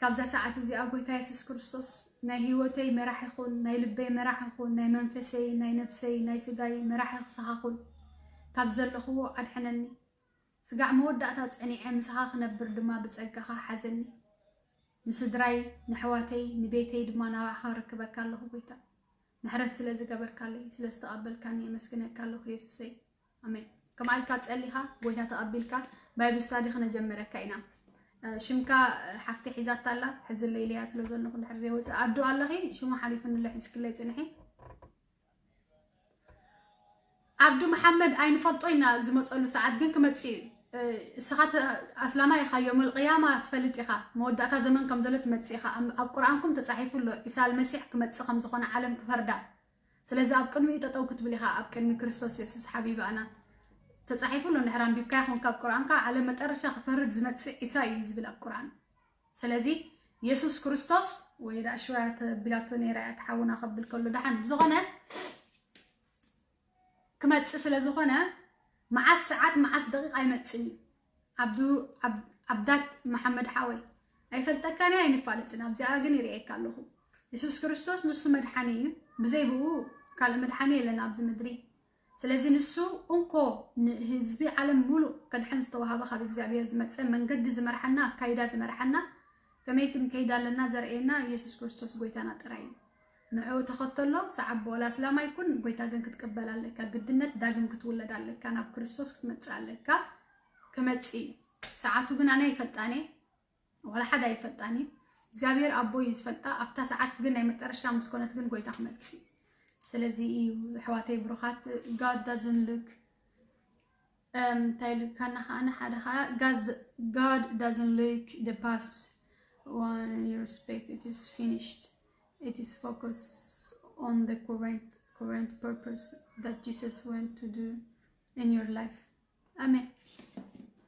ካብዛ ሰዓት እዚኣ ጎይታ የሱስ ክርስቶስ ናይ ህይወተይ መራሒ ኹን፣ ናይ ልበይ መራሒ ኹን፣ ናይ መንፈሰይ፣ ናይ ነብሰይ፣ ናይ ስጋይ መራሒ ንስኻ ኹን። ካብ ዘለኽዎ ኣድሕነኒ። ስጋዕ መወዳእታ ጸኒዐ ምሳኻ ክነብር ድማ ብጸጋኻ ሓዘኒ። ንስድራይ፣ ንኣሕዋተይ፣ ንቤተይ ድማ ናባኻ ክርክበካ ኣለኹ ጎይታ። ምሕረት ስለ ዝገበርካለይ፣ ስለ ዝተቐበልካኒ የመስግነካ ኣለኹ የሱሰይ። ኣሜን። ከምኣ ኢልካ ጸሊኻ ጎይታ ተቐቢልካ ባይብል ስታዲ ክነጀምረካ ኢና። እ፣ ሽምካ፣ እ፣ ሓፍቲ ሒዛታ ኣላ፣ ሕዚ ለይለያ ስለ ዘለኹ እንድሕር ዘይወጽእ ኣዱ ኣለኺ፣ ሽሙ ሓሊፉኒ ኣሎ፣ ሒዝክለይ ጽንሒ። ዓብዱ መሓመድ ኣይንፈልጦ ኢና ዝመጸሉ ሰዓት ግን ክመጽእ እዩ። እ፣ እስኻ ተ-፣ ኣስላማይ ኢኻ፣ ዮመል ቅያማ ትፈልጥ ኢኻ፣ መወዳእታ ዘመን ከም ዘሎ ትመጽእ ኢኻ። ኣብ፣ ኣብ ቁርኣንኩም ተጻሒፉ ኣሎ፣ ዒሳ ኣልመሲሕ ክመጽእ ከም ዝኾነ፣ ዓለም ክፈርዳ። ስለዚ ኣብ ቅድሚኡ ጠጠው ክትብል ኢኻ፣ ኣብ ቅድሚ ክርስቶስ የሱስ ሓቢቢ ኣና። ተጻሒፉ ኣሎ፣ እንድሕር ኣንቢብካ ይኹን ካብ ቁርኣንካ፣ ዓለም መጠረሻ ክፈርድ ዝመጽእ ዒሳ እዩ ዝብል ኣብ ቁርኣን። ስለዚ የሱስ ክርስቶስ ወይ ደኣ ሽዋ ተቢላቶ ነይራ እያ፣ እቲ ሓውና ከብል ከሎ ደሓን። ብዝኾነ ክመጽእ ስለ ዝኾነ፣ መዓስ ሰዓት፣ መዓስ ደቂቕ ኣይመጽእን እዩ። ዓብዱ፣ ዓብ-፣ ዓብዳት መሓመድ ሓወይ፣ ኣይፈልጠካን እየ፣ ኣይንፋለጥን። ኣብዚኣ ግን ይርእየካ ኣለኹ። የሱስ ክርስቶስ ንሱ መድሓኒ እዩ። ብዘይ ብኡ ካልእ መድሓኒ የለን ኣብዚ ምድሪ። ስለዚ ንሱ እንኮ ንህዝቢ ዓለም ሙሉእ ከድሕን ዝተዋሃበ ካብ እግዚኣብሔር ዝመጸ መንገዲ ዝመርሓና፣ ኣካይዳ ዝመርሓና፣ ከመይ ክንከይድ ኣለና ዘርእየና የሱስ ክርስቶስ ጎይታና ጥራይ እዩ። ንዕኡ ተኸተሎ፣ ሰዓቦ። ዋላ ኣስላማይ ኩን፣ ጎይታ ግን ክትቅበል ኣለካ። ግድነት ዳግም ክትውለድ ኣለካ። ናብ ክርስቶስ ክትመጽእ ኣለካ። ክመጽእ እዩ። ሰዓቱ ግን ኣነ ኣይፈልጣን እየ። ዋላ ሓደ ኣይፈልጣን እዩ። እግዚኣብሔር ኣቦ እዩ ዝፈልጣ። ኣብታ ሰዓት ግን ናይ መጠረሻ ምስ ኮነት ግን ጎይታ ክመጽእ እዩ። ስለዚ እዩ፣ ኣሕዋተይ ብሩኻት፣ God doesn't look፣ እም፣ እንታይ ኢልካና ከኣ ሓደ ከኣ፣ God, God doesn't look the past when you respect it is finished. It is focus on the current, current purpose that Jesus went to do in your life. ኣሜን።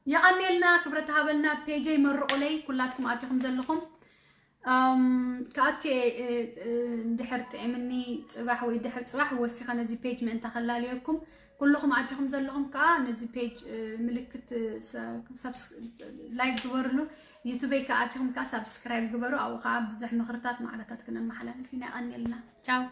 የቐኔልና፣ ክብረት ሃበልና። ፔጀይ መርቑለይ፣ ኩላትኩም ኣቲኹም ዘለኹም። ኣም፣ ክኣቱ እየ፣ እ፣ እ፣ እንድሕር ጥዒምኒ ጽባሕ ወይ ድሕር ጽባሕ ወሲኸ ነዚ ፔጅ ምእንታ ከላልየኩም፣ ኩልኹም ኣቲኹም ዘለኹም ከዓ ነዚ ፔጅ፣ እ፣ ምልክት፣ እ፣ ሰ-፣ ሰብስ-፣ ላይክ ግበርሉ። ዩቱበይ ከዓ ኣቲኹም ከዓ ሳብስክራይብ ግበሩ። ኣብኡ ከዓ ብዙሕ ምኽርታት ማዕረታት ክነመሓላልፍ ኢና። የቐንየልና። ቻው።